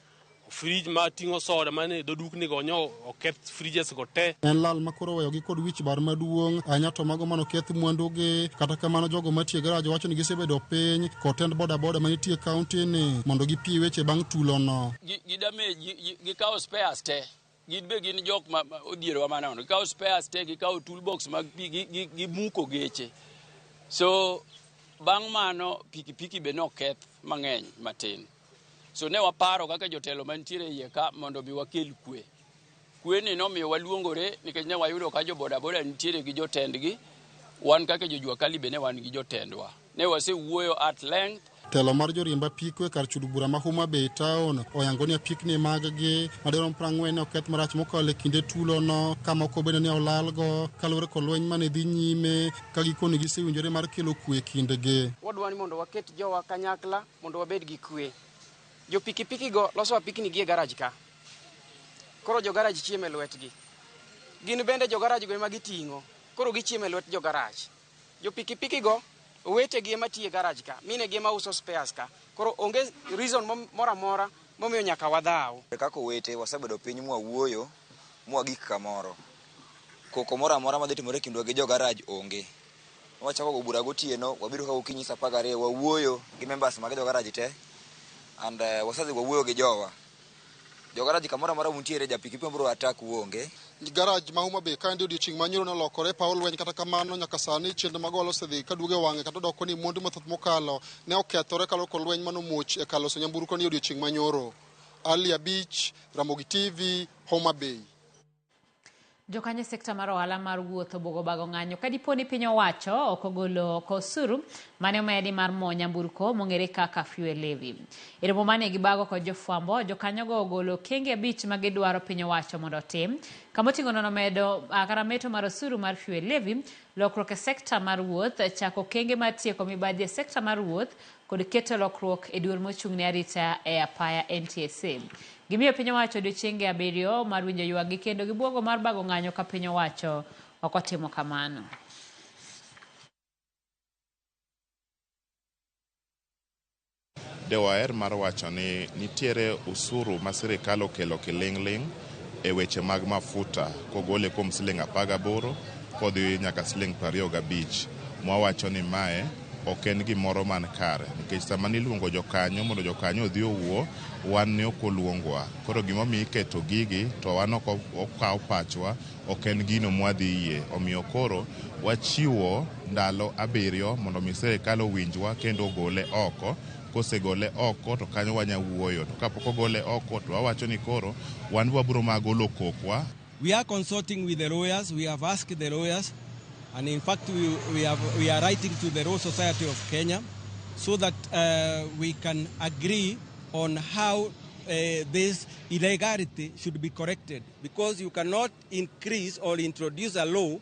fridge ma ting'o soda mane dho dukni go nyo oketh fridges go te. En lal ma koro oweyogi kod wich bar maduong' ahinya to mago manoketh mwandugi. Kata kamano jogo matiyo e garaj wacho ni gisebedo piny kod tend bodaboda manitie e kaunti ni mondo gipie weche bang' tulono. Gi damage, gikawo spares te. Gin be gin jok ma odhierowa manono. Gikawo spares te, gikawo toolbox mag pi, gimuko geche. So bang' mano pikipiki be noketh mang'eny matin. So ne waparo kaka jotelo mantiere iye ka mondo mi wakel kwe. Kwe ni nomiyo waluongore nikech ne wayudo ka jo bodaboda nitiere gi jotendgi, wan kaka jo jua kali be ne wan gi jotendwa. Ne wasewuoyo at length. Telo mar joriemb apiko e kar chudo bura ma Homa Bay town oyango ni apikni mag-gi madirom 40 ne oketh marach mokalo e kinde tulono, ka moko bende ne olalgo kaluwore kod lweny mane dhi nyime ka gikoni gisewinjore mar kelo kwe e kindgi. Wadwa ni mondo waket jowa kanyakla mondo wabed gi kwe. Jo pikipiki go loso apikni gi e garaj ka. Koro jo garaj chiemo e lwetgi. Gin bende jo garaj go ema giting'o. Koro gichiemo e lwet jo garaj. Jo pikipiki go owetegi ema tiyo e garaj ka, minegi ema uso spares ka. Koro onge reason moro amora momiyo nyaka wadhaw. Kaka owete wasebedo piny mwawuoyo mwagik kamoro. Koko moro amora madhi timore kindwa gi jo garaj onge. Wachako go bura gotieno, wabiro ka gokinyi saa 12 wawuoyo gi members mag jo garaj te. And wasedhi wawuoyo gi jowa. Jo garaj kamoro amora muntiere, ja pikipiki mabiro attack uonge. Garaj ma Homa Bay kaendi odiochieng' ma nyoro nolokore paw lweny, kata kamano nyaka sani chenro mag ohala osedhi kaduogo e wang'e kata odoko ni mwandu mathoth mokalo ne okethore kaluwore kod lweny manomuoch e kar loso nyamburko ni odiochieng' ma nyoro. Ali Abich, Ramogi TV, Homa Bay. Jokanyo e sekta mar ohala mar wuoth obuogo bago ng'anyo ka dipo ni piny owacho ok ogolo oko osuru mane omedi mar mo nyamburko mong'ere kaka fuel levy. E romo mane gibago kod jofwambo, jokanyogo ogolo okenge 5 ma gidwaro piny owacho mondo otim. Kamoting'o nono medo kata meto mar osuru mar fuel levy, lokruok e sekta mar wuoth, chako okenge mar tieko mibadhi e sekta mar wuoth kod keto lokruok e duol mochung' ne arita e apaya NTSA. Gimiyo piny owacho odiochienge 7 mar winjo ywakgi kendo gibuogo mar bago ng'anyo ka piny owacho ok otimo kamano. De waher mar wacho ni nitiere usuru ma sirikal okelo kiling'ling' e weche mag mafuta kogole kuom siling 18 kodhi nyaka siling 25. Mwawacho ni mae ok en gimoro man kare nikech sama niluongo jokanyo mondo jokanyo odhi owuo, wan ne ok oluongwa. Koro gimomiyo iketo gigi to wan ok okaw pachwa, ok en gino mwadhi yie. Omiyo koro wachiwo ndalo 7 mondo mi sirikal owinjwa kendo ogole oko. Kosegole oko to kanyo wanya wuoyo, to kapok ogole oko to wawacho ni koro wan wabiro ma golo kokwa. We are consulting with the lawyers. We have asked the lawyers, and in fact we are writing to the Law Society of Kenya so that we can agree on how this illegality should be corrected, because you cannot increase or introduce a law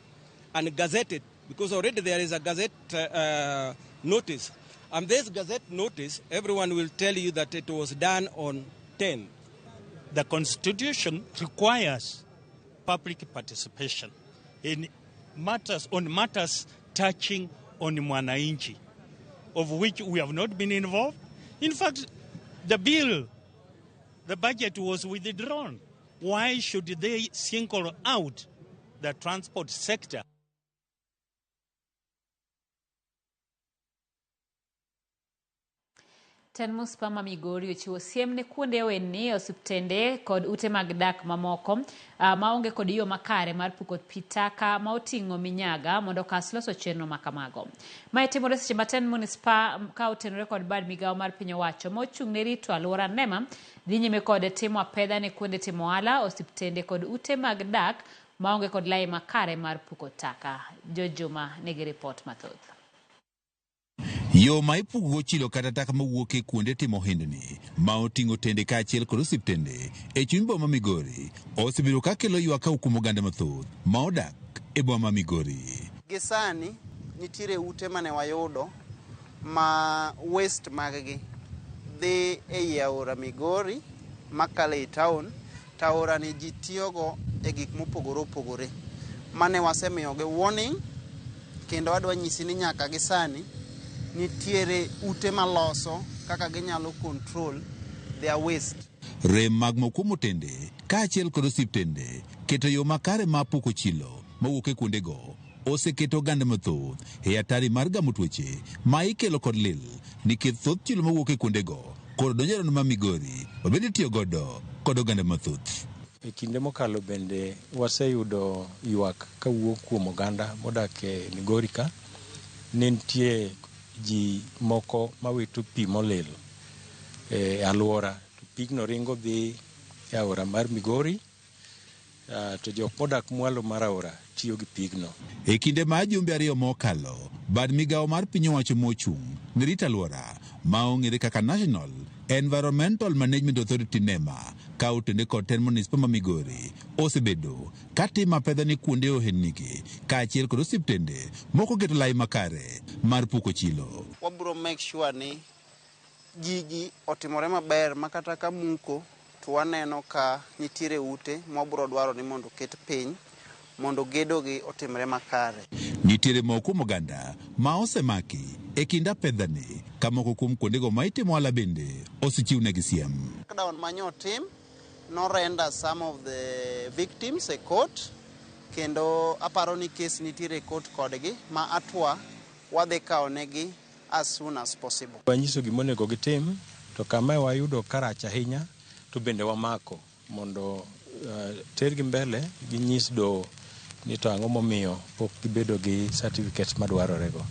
and gazette it, because already there is a gazette notice. And this gazette notice, everyone will tell you that it was done on 10. The Constitution requires public participation in matters, on matters touching on mwananchi, of which we have not been involved. In fact, the bill, the budget was withdrawn. Why should they single out the transport sector? Tend Munispa ma Migori ochiwo siem ne kuonde ohendni, osiptende kod ute mag dak mamoko maonge kod yo makare mar puko pi taka ma oting'o minyaga mondo okas loso chenro makamago. Mae timore seche ma tend Munispa ka otenore kod bad migawo mar piny owacho ma ochung' ne rito alwora NEMA dhi nyime kod timo apedha ne kuonde timo ohala, osiptende kod ute mag dak maonge kod lai makare mar puko taka. Jojuma nigi ripot mathoth. Yo ma ipukogo chilo kata taka mawuok e kuonde timo ohendni ma oting'o tende kaachiel kod osiptende e chuny boma Migori osebedo ka kelo ywak ka kuom oganda mathoth ma odak e boma Migori. Gi sani nitiere ute mane wayudo ma waste maggi dhi ei aora Migori makalo ei town, to aora ni ji tiyogo e gik mopogore opogore. Mane wasemiyogi warning, kendo adwa nyisi ni nyaka gi sani nitiere ute maloso kaka ginyalo control their waste. Rem mag moko kuom otende kaachiel kod osiptende keto yo makare mar puko chilo mawuok e kuondego oseketo oganda mathoth e hatari mar gamo tuoche ma ikelo kod lil nikech thoth chilo mawuok e kuondego koro donjo e rondo ma Migori mabende itiyo godo kod oganda mathoth. E kinde mokalo bende waseyudo ywak kawuok kuom oganda modak e Migori ka ne nitie ji moko mawito pi molil e alwora to pigno ringo dhi e aora mar Migori, to jok modak mwalo mar aora tiyo gi pigno. E kinde ma jumbe 2 mokalo, bad migawo mar piny owacho mochung' ne rito alwora ma ong'ere kaka National Environmental Management Authority NEMA ka otende kod tend Munispa ma Migori osebedo katimo apedha ne kuonde ohendnigi kaachiel kod osiptende moko keto lai makare mar puko chilo. Wabro make sure ni gigi otimore maber ma kata ka muko to waneno ka nitiere ute mwabro dwaro ni mondo oket piny mondo gedogi otimre makare. Nitiere moko kuom oganda ma osemaki e kind apedhani ka moko kuom kuondego ma itimo ohala bende osechiwnegi siem. Lockdown manyo otim norender some of the victims e court, kendo aparo ni case nitiere e court kodgi ma atwa wadhi kawonegi as soon as possible. Wanyiso gima onego gitim, to kama wayudo karach ahinya to bende wamako mondo tergi mbele ginyis doho ni to ang'o momiyo pok gibedo gi certificates madwarore go.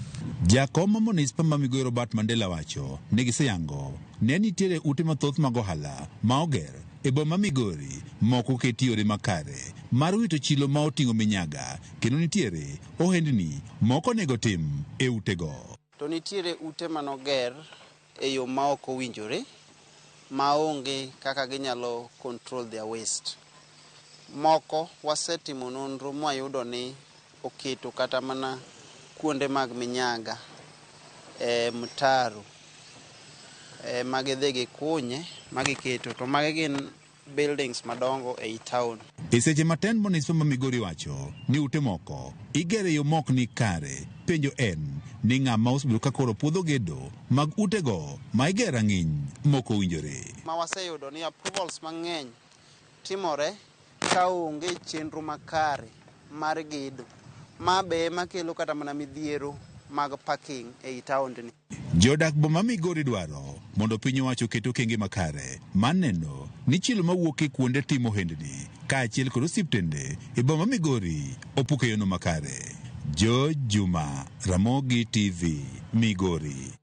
Jakom ma Munispa ma Migori Robert Mandela wacho ni giseyango ne nitiere ute mathoth mag ohala ma oger e boma Migori moko oketi yore makare mar wito chilo ma oting'o minyaga kendo nitiere ohendni moko onego tim e utego. To nitiere ute manoger e yo ma ok owinjore maonge kaka ginyalo control their waste. Moko wasetimo nonro mwayudo ni oketo kata mana kuonde mag minyaga e mtaro ma gidhi gikunye ma giketo, to magi gin buildings madongo ei town. E seche ma tend Munispa ma Migori wacho ni ute moko igero e yo mok ni kare, penjo en ni ng'ama osebedo ka koro puodho gedo mag utego ma igero rang'iny mok owinjore. Ma waseyudo ni approvals mang'eny timore ka onge chenro makare mar gedo. Ma be ema kelo kata mana midhiero mag parking ei taondni. Jodak boma Migori dwaro mondo piny owacho oket okenge makare mar neno ni chilo mawuok e kuonde timo ohendni kaachiel kod osiptende e boma Migori opuk e yono makare. George Juma, Ramogi TV, Migori.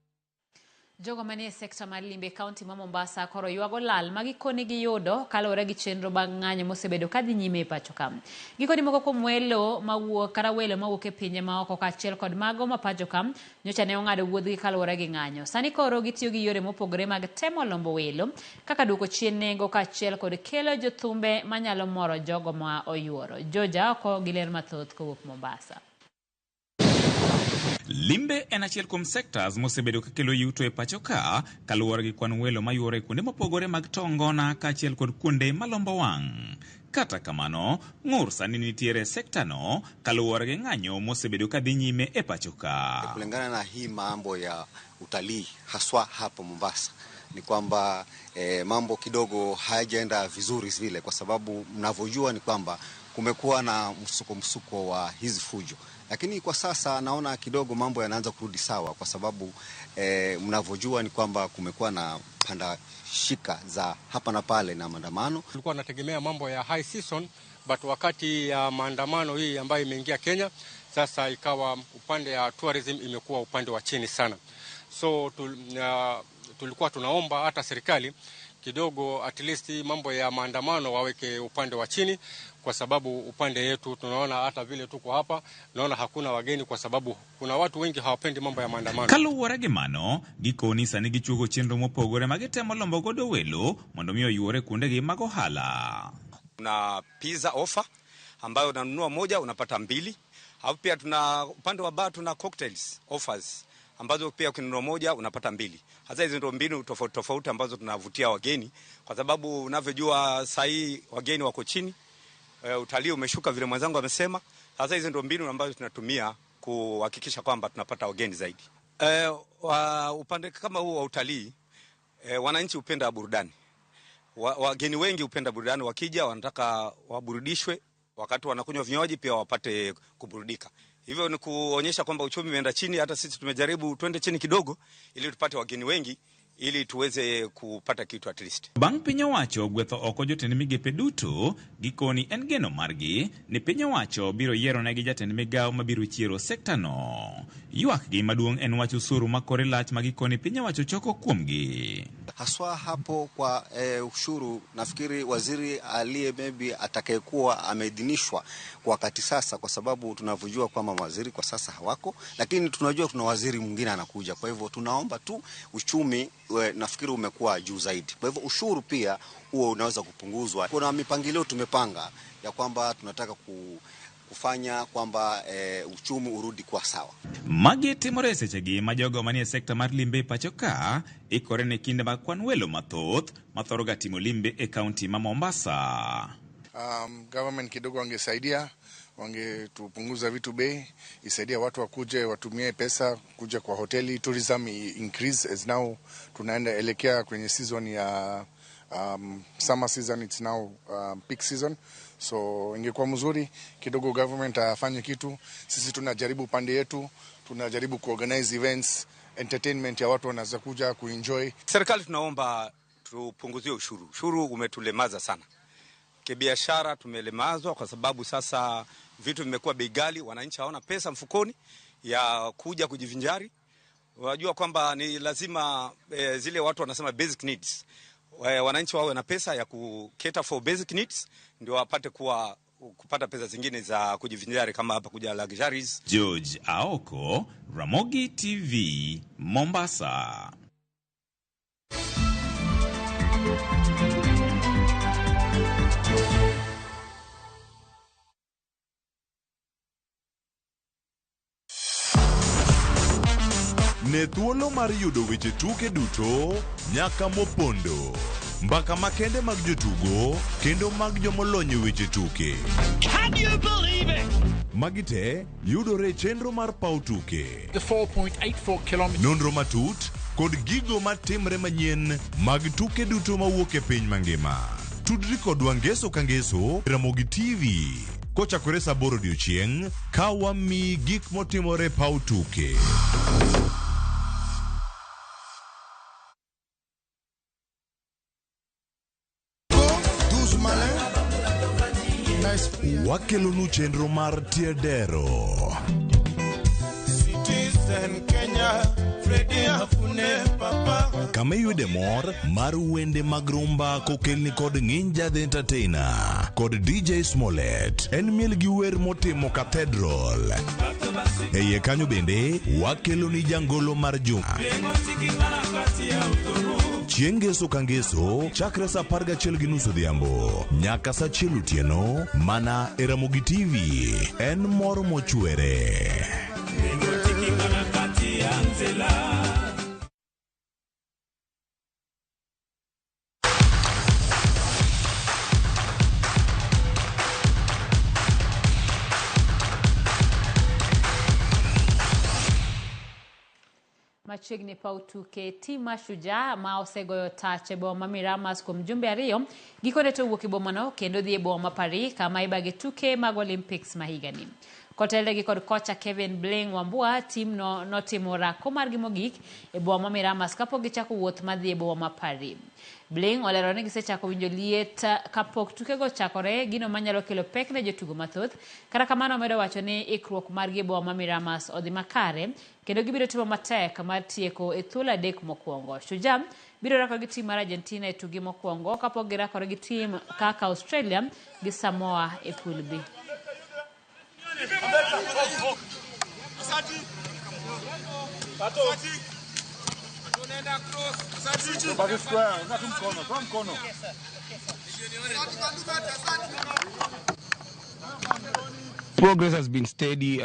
Jogo manie sekta mar limbe e kaunti ma Mombasa koro ywago lal ma gikone giyudo kaluwore gi chenro mag ng'anyo mosebedo kadhi nyime e pacho ka. Gikoni moko kuom welo mawuok kata welo mawuok e pinje maoko kaachiel kod mago ma pacho ka nyocha ne ong'ado wuodhgi kaluwore gi ng'anyo. Sani koro gitiyo gi yore mopogore mag temo lombo welo kaka duoko chien nengo kaachiel kod kelo jothumbe manyalo moro jogo ma oyuoro. George Aoko gi ler mathoth kowuok Mombasa. Limbe en achiel kuom sectors mosebedo kakelo yuto e pacho ka kaluwore gi kwan welo mayuore kuonde mopogore mag tongona kaachiel kod kuonde malombo wang'. Kata kamano, ng'ur sani nitiere e sekta no kaluwore gi ng'anyo mosebedo kadhi nyime e pacho ka. Kulingana na hii mambo ya utalii haswa hapa Mombasa ni kwamba mambo kidogo hayajaenda vizuri vile, kwa sababu mnavyojua ni kwamba kumekuwa na msuko wa hizi fujo, lakini kwa sasa naona kidogo mambo yanaanza kurudi sawa, kwa sababu mnavyojua ni kwamba kumekuwa na panda shika za hapa na pale na maandamano. Tulikuwa tunategemea mambo ya high season, but wakati ya maandamano hii ambayo imeingia Kenya sasa, ikawa upande ya tourism imekuwa upande wa chini sana. So tulikuwa tunaomba hata serikali kidogo at least mambo ya maandamano waweke upande wa chini, kwa sababu upande yetu tunaona hata vile tuko hapa, naona hakuna wageni kwa sababu kuna watu wengi hawapendi mambo ya maandamano. Kaluwore gi mano, gikoni sani gichuogo chenro mopogore ma gitemo lombo godo welo mondo mi oyuore kuondegi mag ohala. Kuna pizza offer ambayo unanunua moja unapata mbili. Alafu pia tuna upande wa bar tuna cocktails offers ambazo pia ukinunua moja unapata mbili. Hasa hizi ndio mbinu tofauti tofauti ambazo tunavutia wageni, kwa sababu unavyojua saa hii wageni wako chini, utalii umeshuka vile mwenzangu amesema. Sasa hizi ndio mbinu ambazo tunatumia kuhakikisha kwamba tunapata wageni zaidi. Upande kama huu wa utalii, wananchi hupenda burudani. Wageni wengi hupenda burudani, wakija wanataka waburudishwe, wakati wanakunywa vinywaji pia wapate kuburudika. Hivyo ni kuonyesha kwamba uchumi umeenda chini, hata sisi tumejaribu twende chini kidogo ili tupate wageni wengi ili tuweze kupata kitu at least. Bang' piny owacho gwetho oko jotend migepe duto, gikoni en geno margi ni piny owacho biro yiero negi jatend migawo mabiro chiero sekta no. Ywakgi maduong' en wach osuru ma kore lach ma gikoni piny owacho choko kuomgi. Haswa hapo kwa ushuru, nafikiri waziri aliye maybe atakayekuwa ameidhinishwa kwa wakati sasa, kwa sababu tunavyojua kwamba mawaziri kwa sasa hawako, lakini tunajua tuna waziri mwingine anakuja. Kwa hivyo tunaomba tu uchumi nafikiri umekuwa juu zaidi, kwa hivyo ushuru pia huo unaweza kupunguzwa. Kuna mipangilio tumepanga ya kwamba tunataka kufanya kwamba uchumi urudi kwa sawa. Magi timore e sechegi ma jogo manie sekta mar limbe e pacho ka ikore ne kinde mag kwan welo mathoth mathoro ga timo limbe e kaunti ma Mombasa. Government kidogo wangesaidia, wangetupunguza vitu bei, isaidia watu wakuje watumie pesa kuja kwa hoteli, tourism increase as now tunaenda elekea kwenye season ya summer season, it's now peak season. So ingekuwa mzuri kidogo government afanye kitu. Sisi tunajaribu pande yetu, tunajaribu kuorganize events, entertainment ya watu wanaweza kuja kuenjoy. Serikali tunaomba tupunguzie ushuru. Ushuru umetulemaza sana. Kibiashara tumelemazwa kwa sababu sasa vitu vimekuwa bei ghali, wananchi hawana pesa mfukoni ya kuja kujivinjari. Unajua kwamba ni lazima zile watu wanasema basic needs. Wananchi wawe na pesa ya ku cater for basic needs ndio wapate kupata pesa zingine za kujivinjari kama hapa kuja luxuries. George Aoko, Ramogi TV, Mombasa. Ne thuolo mar yudo weche tuke duto nyaka mopondo, mbaka makende mag jotugo kendo mag jomolony e weche tuke. Can you believe it? Magi te yudore e chenro mar paw tuke. The 4.84 kilometers. Nonro matut kod gigo matimre manyien mag tuke duto mawuok e piny mangima. Tudri kodwa ngeso ka ngeso Ramogi TV kochakore saa 8 odiochieng' ka wamiyi gik motimore paw tuke. Wakelonu chenro mar Tiedero. Kama iyude mor mar wende mag rumba kokelni kod Nginja the Entertainer kod DJ Smollett. En miel gi wer motimo Cathedral. E iye kanyo bende wakeloni jangolo mar juma. Chieng' ngeso ka ngeso chakre saa 11:30 odhiambo nyaka saa 1 otieno mana e Ramogi TV. En mor mochwere. Machiegni paw tuke tim Mashujaa ma osegoyo tach e boma Miramas kuom jumbe 2 gikone to owuok e bomano kendo dhi e boma Paris kama ibage tuke mag Olympics ma higani. Kotelnegi kod kocha Kevin Bling Wambua, tim no notimo rako margi mogik e boma Miramas kapok gichako wuoth madhi e boma Paris. Bling olero ni gisechako winjo liet kapok tukego ochakore, gino manyalo kelo pek ne jotugo mathoth. Kata kamano omedo wacho ni ikruok margi e boma Miramas odhi makare kendo gibiro timo matek mar tieko e thuolo 3 mokwongo. Shujaa biro rakore gi tim mar Argentina e tugi mokwongo kapok girakore gi tim kaka Australia gi Samoa e pool B. Progress has been steady.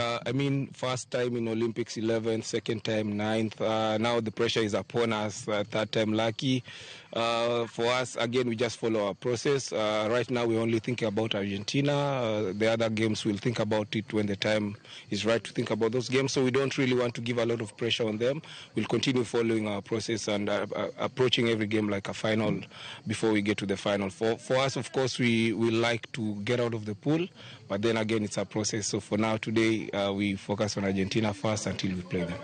First time in Olympics 11th, second time 9th. Now the pressure is upon us, third time lucky. For us, again, we just follow our process. Right now, we're only thinking about Argentina. The other games, we'll think about it when the time is right to think about those games. So we don't really want to give a lot of pressure on them. We'll continue following our process and approaching every game like a final before we get to the final. For us, of course, we like to get out of the pool, but then again, it's a process. So for now, today, we focus on Argentina first until we play them.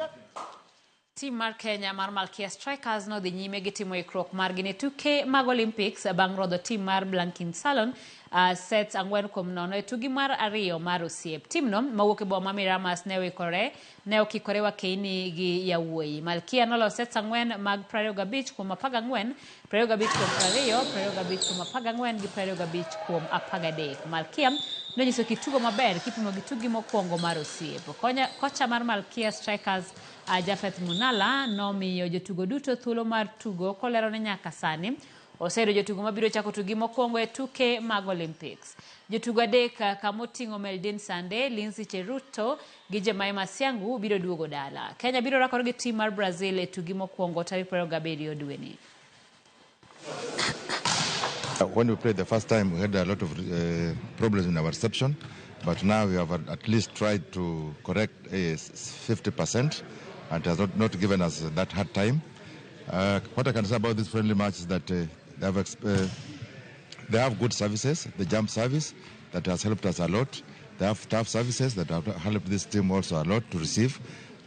Tim mar Kenya mar Malkia Strikers nodhi nyime gi timo ikruok margi ne tuke mag Olympics bang' rodho tim mar Blankin Salon sets 4-0 e tugi mar 2 mar osiep. Timno mawuok e boma Miramas ne okikore wakeini gi yawuoyi. Malkia nolo sets 4 mag 25 kuom 14, 25 kuom 20, 25 kuom 14 gi 25 kuom 13. Malkia nonyiso kitugo maber kipimo gi tugi mokwongo mar osiep. Kocha mar Malkia Strikers Jafeth Munala nomiyo jotugo duto thuolo mar tugo kolero ni nyaka sani oseyudo jotugo mabiro chako tugi mokwongo e tuke mag Olympics. Jotugo 3 kamoting'o Meldin Sande, Lindsay Cheruto gi Jemima Siangu biro duogo dala. Kenya biro rakore gi tim mar Brazil e tugi mokwongo tarik 27 dweni. When we played the first time, we had a lot of problems in our reception, but now we have at least tried to correct 50%, and it has not given us that hard time. What I can say about this friendly match is that they have good services, the jump service that has helped us a lot. They have tough services that have helped this team also a lot to receive,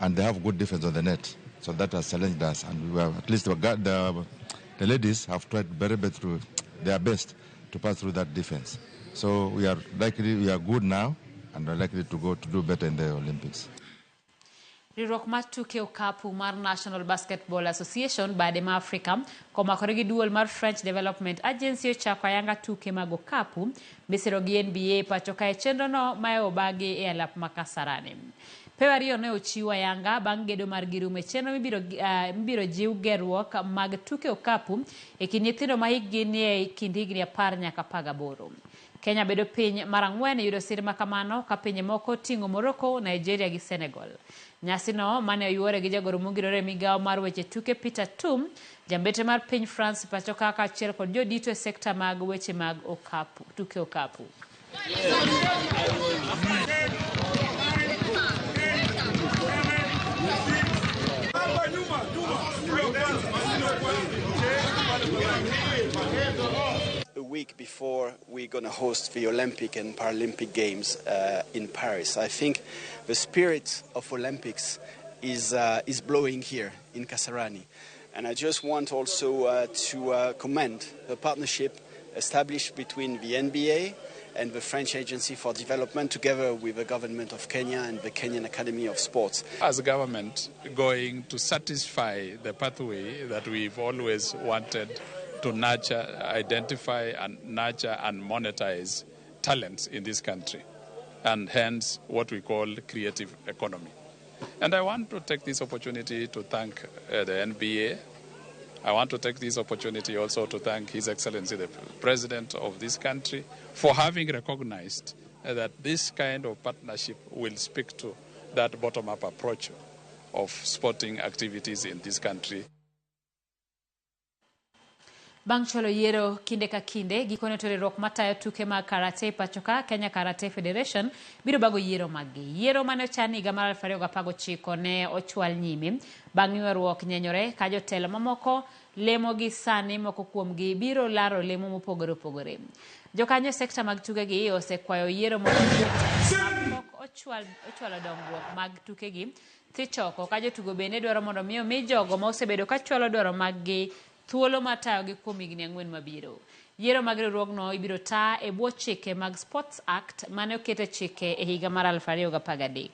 and they have good defense on the net. So that has challenged us, and we have, at least the ladies have tried very best to their best to pass through that defense. So we are good now, and are likely to go to do better in the Olympics. Riwruok mar tuke okapu mar National Basketball Association bade ma Afrika komakore gi duol mar French Development Agency ochako ayanga tuke mag okapu misiro gi NBA pacho kae chenrono ma obagi e alap ma Kasarani. Pew 2 ne ochiw ayanga bang' gedo mar girumo e chenro mibiro jiw gerruok mag tuke okapu e kind nyithindo ma hikgi ni e kind higni 10 nyaka 18. Kenya bedo piny mar 4 yudo sir makamano ka pinje moko ting'o Morocco, Nigeria gi Senegal. Nyasino mane oyuore gi jagoro mongirore migawo mar weche tuke Peter Tum, jambete mar piny France pacho ka kaachiel kod jodito e sekta mag weche mag okapu, tuke okapu. A week week before we're going to host the Olympic and Paralympic Games in Paris. I think the spirit of Olympics is blowing here in Kasarani. And I just want also to commend the partnership established between the NBA and the French Agency for Development, together with the government of Kenya and the Kenyan Academy of Sports. As a government, going to satisfy the pathway that we've always wanted to nurture, identify and nurture and monetize talents in this country, and hence what we call creative economy. And I want to take this opportunity to thank the NBA. I want to take this opportunity also to thank His Excellency the President of this country for having recognized that this kind of partnership will speak to that bottom-up approach of sporting activities in this country. Bang' chwalo yiero kinde ka kinde, gikone to riwruok matayo tuke mag karate pacho ka, Kenya Karate Federation, biro bago yiero maggi. Yiero mane ochan higa mar 2019 ne ochwal nyime. Bang' ywaruok nyenyore ka jotelo mamoko lemo gi sani moko kuomgi biro laro lemo mopogore opogore. Jokanyo e sekta mag tukegi osekwayo yiero mapok ochwalo dongruok mag tukegi thichoko ka jotugo bende dwaro mondo mi omi jogo ma osebedo ka chwalo dwaro maggi thuolo mar tayogi kuom higni 4 mabiro. Yiero mag riwruogno ibiro taa e bwo chike mag Sports Act mane okete chike e higa mar 2013.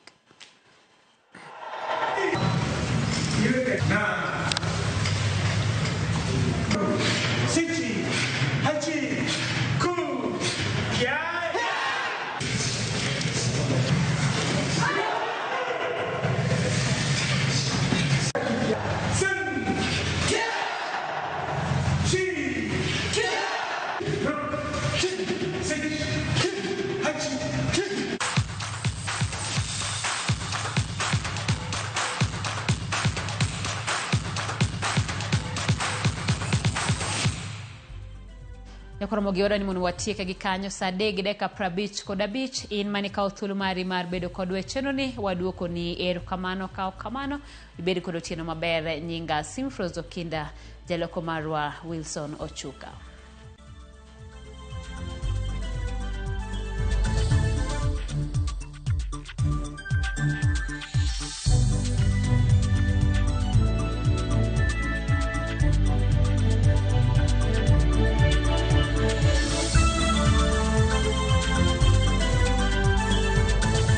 Nyakoromo gi oda ni mondo watieke gi kanyo saa 3:55 in mane kawo thuolo mari mar bedo kodwa e chenro ni waduoko ni erokamano kawo kamano ibed kod otieno maber. Nyinga Simfros Okinda, jaloko marwa Wilson Ochuka.